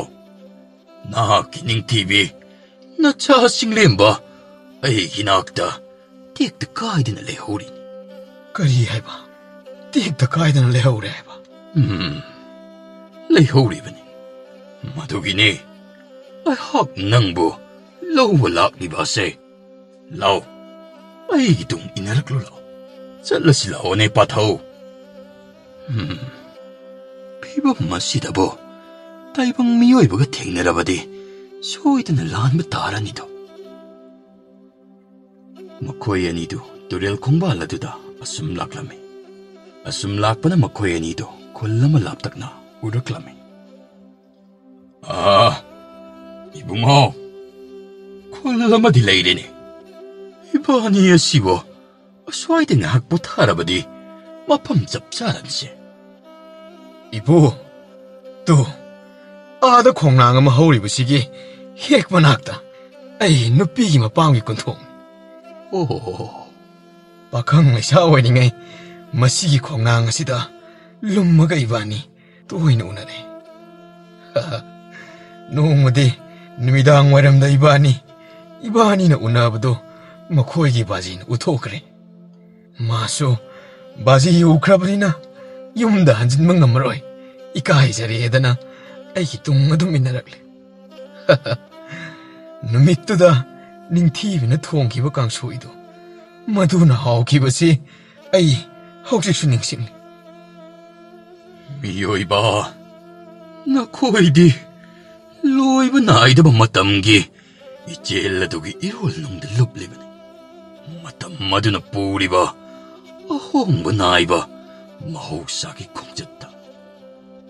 ꯅꯍꯥꯛꯀꯤ ꯅꯤꯡꯊꯤꯕꯤ, ꯅꯆꯥ ꯆꯤꯡꯂꯦꯝꯕ ꯑꯩꯒꯤ ꯅꯥꯛꯇ ꯇꯦꯛꯇ ꯀꯥꯏꯗꯅ ꯂꯩꯍꯧꯔꯤ꯫" "ꯀꯔꯤ ꯍꯥꯏꯕ? ꯇꯦꯛꯇ ꯀꯥꯏꯗꯅ ꯂꯩꯍꯧꯔꯦ ꯍꯥꯏꯕ?" "ꯎꯝ, ꯂꯩꯍꯧꯔꯤꯕꯅꯤ꯫ ꯃꯗꯨꯒꯤꯅꯤ ꯑꯩꯍꯥꯛ ꯅꯪꯕꯨ ꯂꯧꯕ ꯂꯥꯛꯂꯤꯕ ꯑꯁꯦ꯫ ꯂꯥꯎ, ꯑꯩꯒꯤ ꯇꯨꯡ ꯏꯟꯅꯔꯛꯂꯣ ꯂꯥꯎ꯫ ꯆꯠꯂꯁꯤ ꯂꯥꯎꯅꯦ, ꯄꯥꯊꯧ꯫" ꯎꯝ, ꯐꯤꯕꯝ ꯑꯁꯤꯗꯕꯨ ꯇꯥꯏꯕꯪ ꯃꯤꯑꯣꯏꯕꯒ ꯊꯦꯡꯅꯔꯕꯗꯤ ꯁꯣꯏꯗꯅ ꯂꯥꯟꯕ ꯇꯥꯔꯅꯤꯗꯣ꯫ ꯃꯈꯣꯏ ꯑꯅꯤꯗꯨ ꯇꯨꯔꯦꯜ ꯈꯣꯡꯕꯥꯜ ꯑꯗꯨꯗ ꯑꯁꯨꯝ ꯂꯥꯛꯂꯝꯃꯤ꯫ ꯑꯁꯨꯝ ꯂꯥꯛꯄꯅ ꯃꯈꯣꯏ ꯑꯅꯤꯗꯨ ꯈꯨꯜ ꯑꯃ ꯂꯥꯞꯇꯛꯅ ꯎꯔꯛꯂꯝꯃꯤ꯫ "ꯑꯥ, ꯏꯕꯨꯡꯉꯣ, ꯈꯨꯜ ꯑꯃꯗꯤ ꯂꯩꯔꯦꯅꯦ꯫ ꯏꯕꯥꯅꯤ ꯑꯁꯤꯕꯨ ꯑꯁ꯭ꯋꯥꯏꯗ ꯉꯥꯏꯍꯥꯛ ꯄꯣꯊꯥꯔꯕꯗꯤ ꯃꯐꯝ ꯆꯞ ꯆꯥꯔꯅꯤꯁꯦ꯫" ꯏꯕꯨ, ꯇꯨ, ꯑꯥꯗ ꯈꯣꯡꯅꯥꯡ ꯑꯃ ꯍꯧꯔꯤꯕꯁꯤꯒꯤ ꯍꯦꯛ ꯃꯅꯥꯛꯇ ꯑꯩ ꯅꯨꯄꯤꯒꯤ ꯃꯄꯥꯝꯒꯤ ꯀꯨꯟꯊꯣꯛꯅꯤ꯫ ꯑꯣ, ꯄꯥꯈꯪ ꯂꯩꯁꯥ ꯑꯣꯏꯔꯤꯉꯩ ꯃꯁꯤꯒꯤ ꯈꯣꯡꯅꯥꯡ ꯑꯁꯤꯗ ꯂꯨꯝꯃꯒ ꯏꯕꯥꯅꯤ ꯇꯣꯏꯅ ꯎꯅꯔꯦ꯫ ꯅꯣꯡꯃꯗꯤ ꯅꯨꯃꯤꯗꯥꯡ ꯋꯥꯏꯔꯝꯗ ꯏꯕꯥꯅꯤ, ꯏꯕꯥꯅꯤꯅ ꯎꯅꯕꯗꯣ ꯃꯈꯣꯏꯒꯤ ꯕꯥꯖꯤꯅ ꯎꯊꯣꯛꯈ꯭ꯔꯦ꯫ ꯃꯥꯁꯨ ꯕꯥꯖꯤ ꯎꯈ꯭ꯔꯕꯅꯤꯅ ꯌꯨꯝꯗ ꯍꯟꯖꯤꯟꯕ ꯉꯝꯃꯔꯣꯏ, ꯏꯀꯥꯏꯖꯔꯦꯗꯅ ꯑꯩꯒꯤ ꯇꯨꯡ ꯑꯗꯨꯝ ꯏꯟꯅꯔꯛꯂꯦ꯫ ꯅꯨꯃꯤꯠꯇꯨꯗ ꯅꯤꯡꯊꯤꯕꯤꯅ ꯊꯣꯡꯈꯤꯕ ꯀꯥꯡꯁꯣꯏꯗꯨ ꯃꯗꯨꯅ ꯍꯥꯎꯈꯤꯕꯁꯤ ꯑꯩ ꯍꯧꯖꯤꯛꯁꯨ ꯅꯤꯡꯁꯤꯡꯂꯤ꯫ ꯃꯤꯑꯣꯏꯕ, ꯅꯈꯣꯏꯗꯤ ꯂꯣꯏꯕ ꯅꯥꯏꯗꯕ ꯃꯇꯝꯒꯤ ꯏꯆꯦꯜ ꯑꯗꯨꯒꯤ ꯏꯔꯣꯜꯅꯨꯡꯗ ꯂꯨꯞꯂꯤꯕꯅꯤ꯫ ꯃꯇꯝ ꯑꯗꯨꯅ ꯄꯨꯔꯤꯕ ꯑꯍꯣꯡꯕ ꯅꯥꯏꯕ ꯃꯍꯧꯁꯥꯒꯤ ꯈꯣꯡꯆꯠꯇ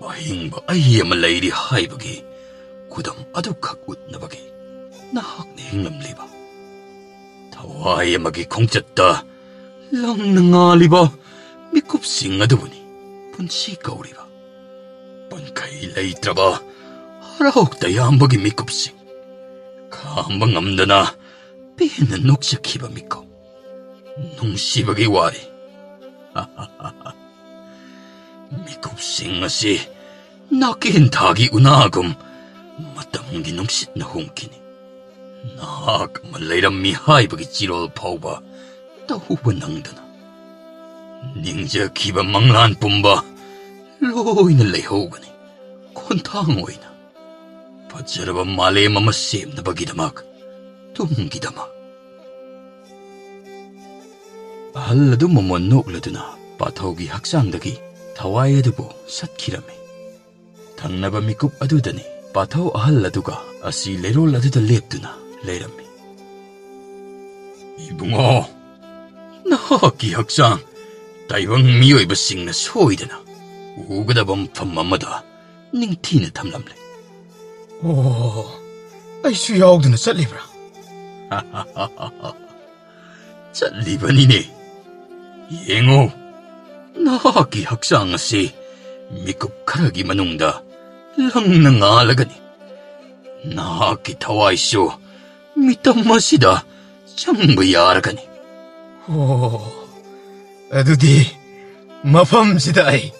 ꯑꯍꯤꯡꯕ ꯑꯩ ꯑꯃ ꯂꯩꯔꯤ ꯍꯥꯏꯕꯒꯤ ꯈꯨꯗꯝ ꯑꯗꯨꯈꯛ ꯎꯠꯅꯕꯒꯤ ꯅꯍꯥꯛꯅ ꯍꯤꯡꯂꯝꯂꯤꯕ꯫ ꯊꯋꯥꯏ ꯑꯃꯒꯤ ꯈꯣꯡꯆꯠꯇ ꯂꯪꯅ ꯉꯥꯜꯂꯤꯕ ꯃꯤꯀꯨꯞꯁꯤꯡ ꯑꯗꯨꯕꯨꯅꯤ ꯄꯨꯟꯁꯤ ꯀꯧꯔꯤꯕ꯫ ꯄꯟꯈꯩ ꯂꯩꯇ꯭ꯔꯕ ꯍꯔꯥꯎ ꯇꯌꯥꯝꯕꯒꯤ ꯃꯤꯀꯨꯞꯁꯤꯡ, ꯈꯥꯝꯕ ꯉꯝꯗꯅ ꯄꯦꯟꯅ ꯅꯣꯛꯆꯈꯤꯕ ꯃꯤꯀꯨꯞ, ꯅꯨꯡꯁꯤꯕꯒꯤ ꯋꯥꯔꯤ꯫ ꯃꯤꯀꯨꯞꯁꯤꯡ ꯑꯁꯤ ꯅꯥꯀꯦꯟ ꯊꯥꯒꯤ ꯎꯅꯥꯒꯨꯝ ꯃꯇꯝꯒꯤ ꯅꯨꯡꯁꯤꯠꯅ ꯍꯨꯝꯈꯤꯅꯤ꯫ ꯅꯍꯥꯛ ꯑꯃ ꯂꯩꯔꯝꯃꯤ ꯍꯥꯏꯕꯒꯤ ꯆꯤꯔꯣꯜ ꯐꯥꯎꯕ ꯇꯧꯕ ꯅꯪꯗꯅ꯫ ꯅꯤꯡꯖꯈꯤꯕ ꯃꯪꯂꯥꯟ ꯄꯨꯝꯕ ꯂꯣꯏꯅ ꯂꯩꯍꯧꯒꯅꯤ ꯈꯣꯟꯊꯥꯡ ꯑꯣꯏꯅ꯫ ꯐꯖꯔꯕ ꯃꯥꯂꯦꯝ ꯑꯃ ꯁꯦꯝꯅꯕꯒꯤꯗꯃꯛ, ꯇꯨꯡꯒꯤꯗꯃꯛ꯫ ꯑꯍꯜ ꯑꯗꯨ ꯃꯃꯣꯟ ꯅꯣꯛꯂꯗꯨꯅ ꯄꯥꯊꯧꯒꯤ ꯍꯛꯆꯥꯡꯗꯒꯤ ꯊꯋꯥꯏ ꯑꯗꯨꯕꯨ ꯁꯠꯈꯤꯔꯝꯃꯤ꯫ ꯊꯪꯅꯕ ꯃꯤꯀꯨꯞ ꯑꯗꯨꯗꯅꯤ ꯄꯥꯊꯧ ꯑꯍꯜ ꯑꯗꯨꯒ ꯑꯁꯤ ꯂꯩꯔꯣꯜ ꯑꯗꯨꯗ ꯂꯦꯞꯇꯨꯅ ꯂꯩꯔꯝꯃꯤ꯫ ꯏꯕꯨꯡꯉꯣ, ꯅꯍꯥꯛꯀꯤ ꯍꯛꯆꯥꯡ ꯇꯥꯏꯕꯪ ꯃꯤꯑꯣꯏꯕꯁꯤꯡꯅ ꯁꯣꯏꯗꯅ ꯎꯒꯗꯕ ꯃꯐꯝ ꯑꯃꯗ ꯅꯤꯡꯊꯤꯅ ꯊꯝꯂꯝꯂꯦ꯫ ꯑꯣ, ꯑꯩꯁꯨ ꯌꯥꯎꯗꯨꯅ ꯆꯠꯂꯤꯕ꯭ꯔꯥ? ꯆꯠꯂꯤꯕꯅꯤꯅꯦ꯫ ꯌꯦꯡꯉꯨ, ꯅꯍꯥꯛꯀꯤ ꯍꯛꯆꯥꯡ ꯑꯁꯤ ꯃꯤꯀꯨꯞ ꯈꯔꯒꯤ ꯃꯅꯨꯡꯗ ꯂꯪꯅ ꯉꯥꯜꯂꯒꯅꯤ꯫ ꯅꯍꯥꯛꯀꯤ ꯊꯋꯥꯏꯁꯨ ꯃꯤꯇꯝ ꯑꯁꯤꯗ ꯆꯪꯕ ꯌꯥꯔꯒꯅꯤ꯫ ꯑꯣ, ꯑꯗꯨꯗꯤ ꯃꯐꯝꯁꯤꯗ ꯑꯩ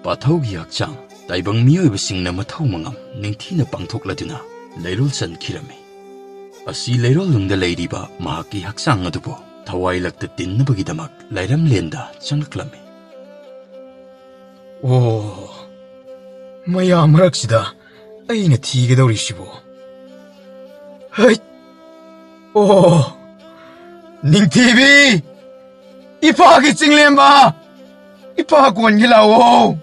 ꯄꯥꯊꯧꯒꯤ ꯍꯛꯆꯥꯡ ꯇꯥꯏꯕꯪ ꯃꯤꯑꯣꯏꯕꯁꯤꯡꯅ ꯃꯊꯧ ꯃꯉꯝ ꯅꯤꯡꯊꯤꯅ ꯄꯥꯡꯊꯣꯛꯂꯗꯨꯅ ꯂꯩꯔꯣꯜ ꯆꯟꯈꯤꯔꯝꯃꯤ꯫ ꯑꯁꯤ ꯂꯩꯔꯣꯜ ꯅꯨꯡꯗ ꯂꯩꯔꯤꯕ ꯃꯍꯥꯛꯀꯤ ꯍꯛꯆꯥꯡ ꯑꯗꯨꯕꯨ ꯊꯋꯥꯏ ꯂꯛꯇ ꯇꯤꯟꯅꯕꯒꯤꯗꯃꯛ ꯂꯥꯏꯔꯝꯂꯦꯟꯗ ꯆꯪꯂꯛꯂꯝꯃꯤ꯫ ꯑꯣ, ꯃꯌꯥꯝ ꯃꯔꯛꯁꯤꯗ ꯑꯩꯅ ꯊꯤꯒꯗꯧꯔꯤꯁꯤꯕꯨ? ꯍꯩꯠ! ꯑꯣ, ꯅꯤꯡꯊꯤꯕꯤ! ꯏꯄꯥꯒꯤ ꯆꯤꯡꯂꯦꯝꯕ! ꯏꯄꯥ ꯀꯣꯟꯒꯤ ꯂꯥꯛꯑꯣ!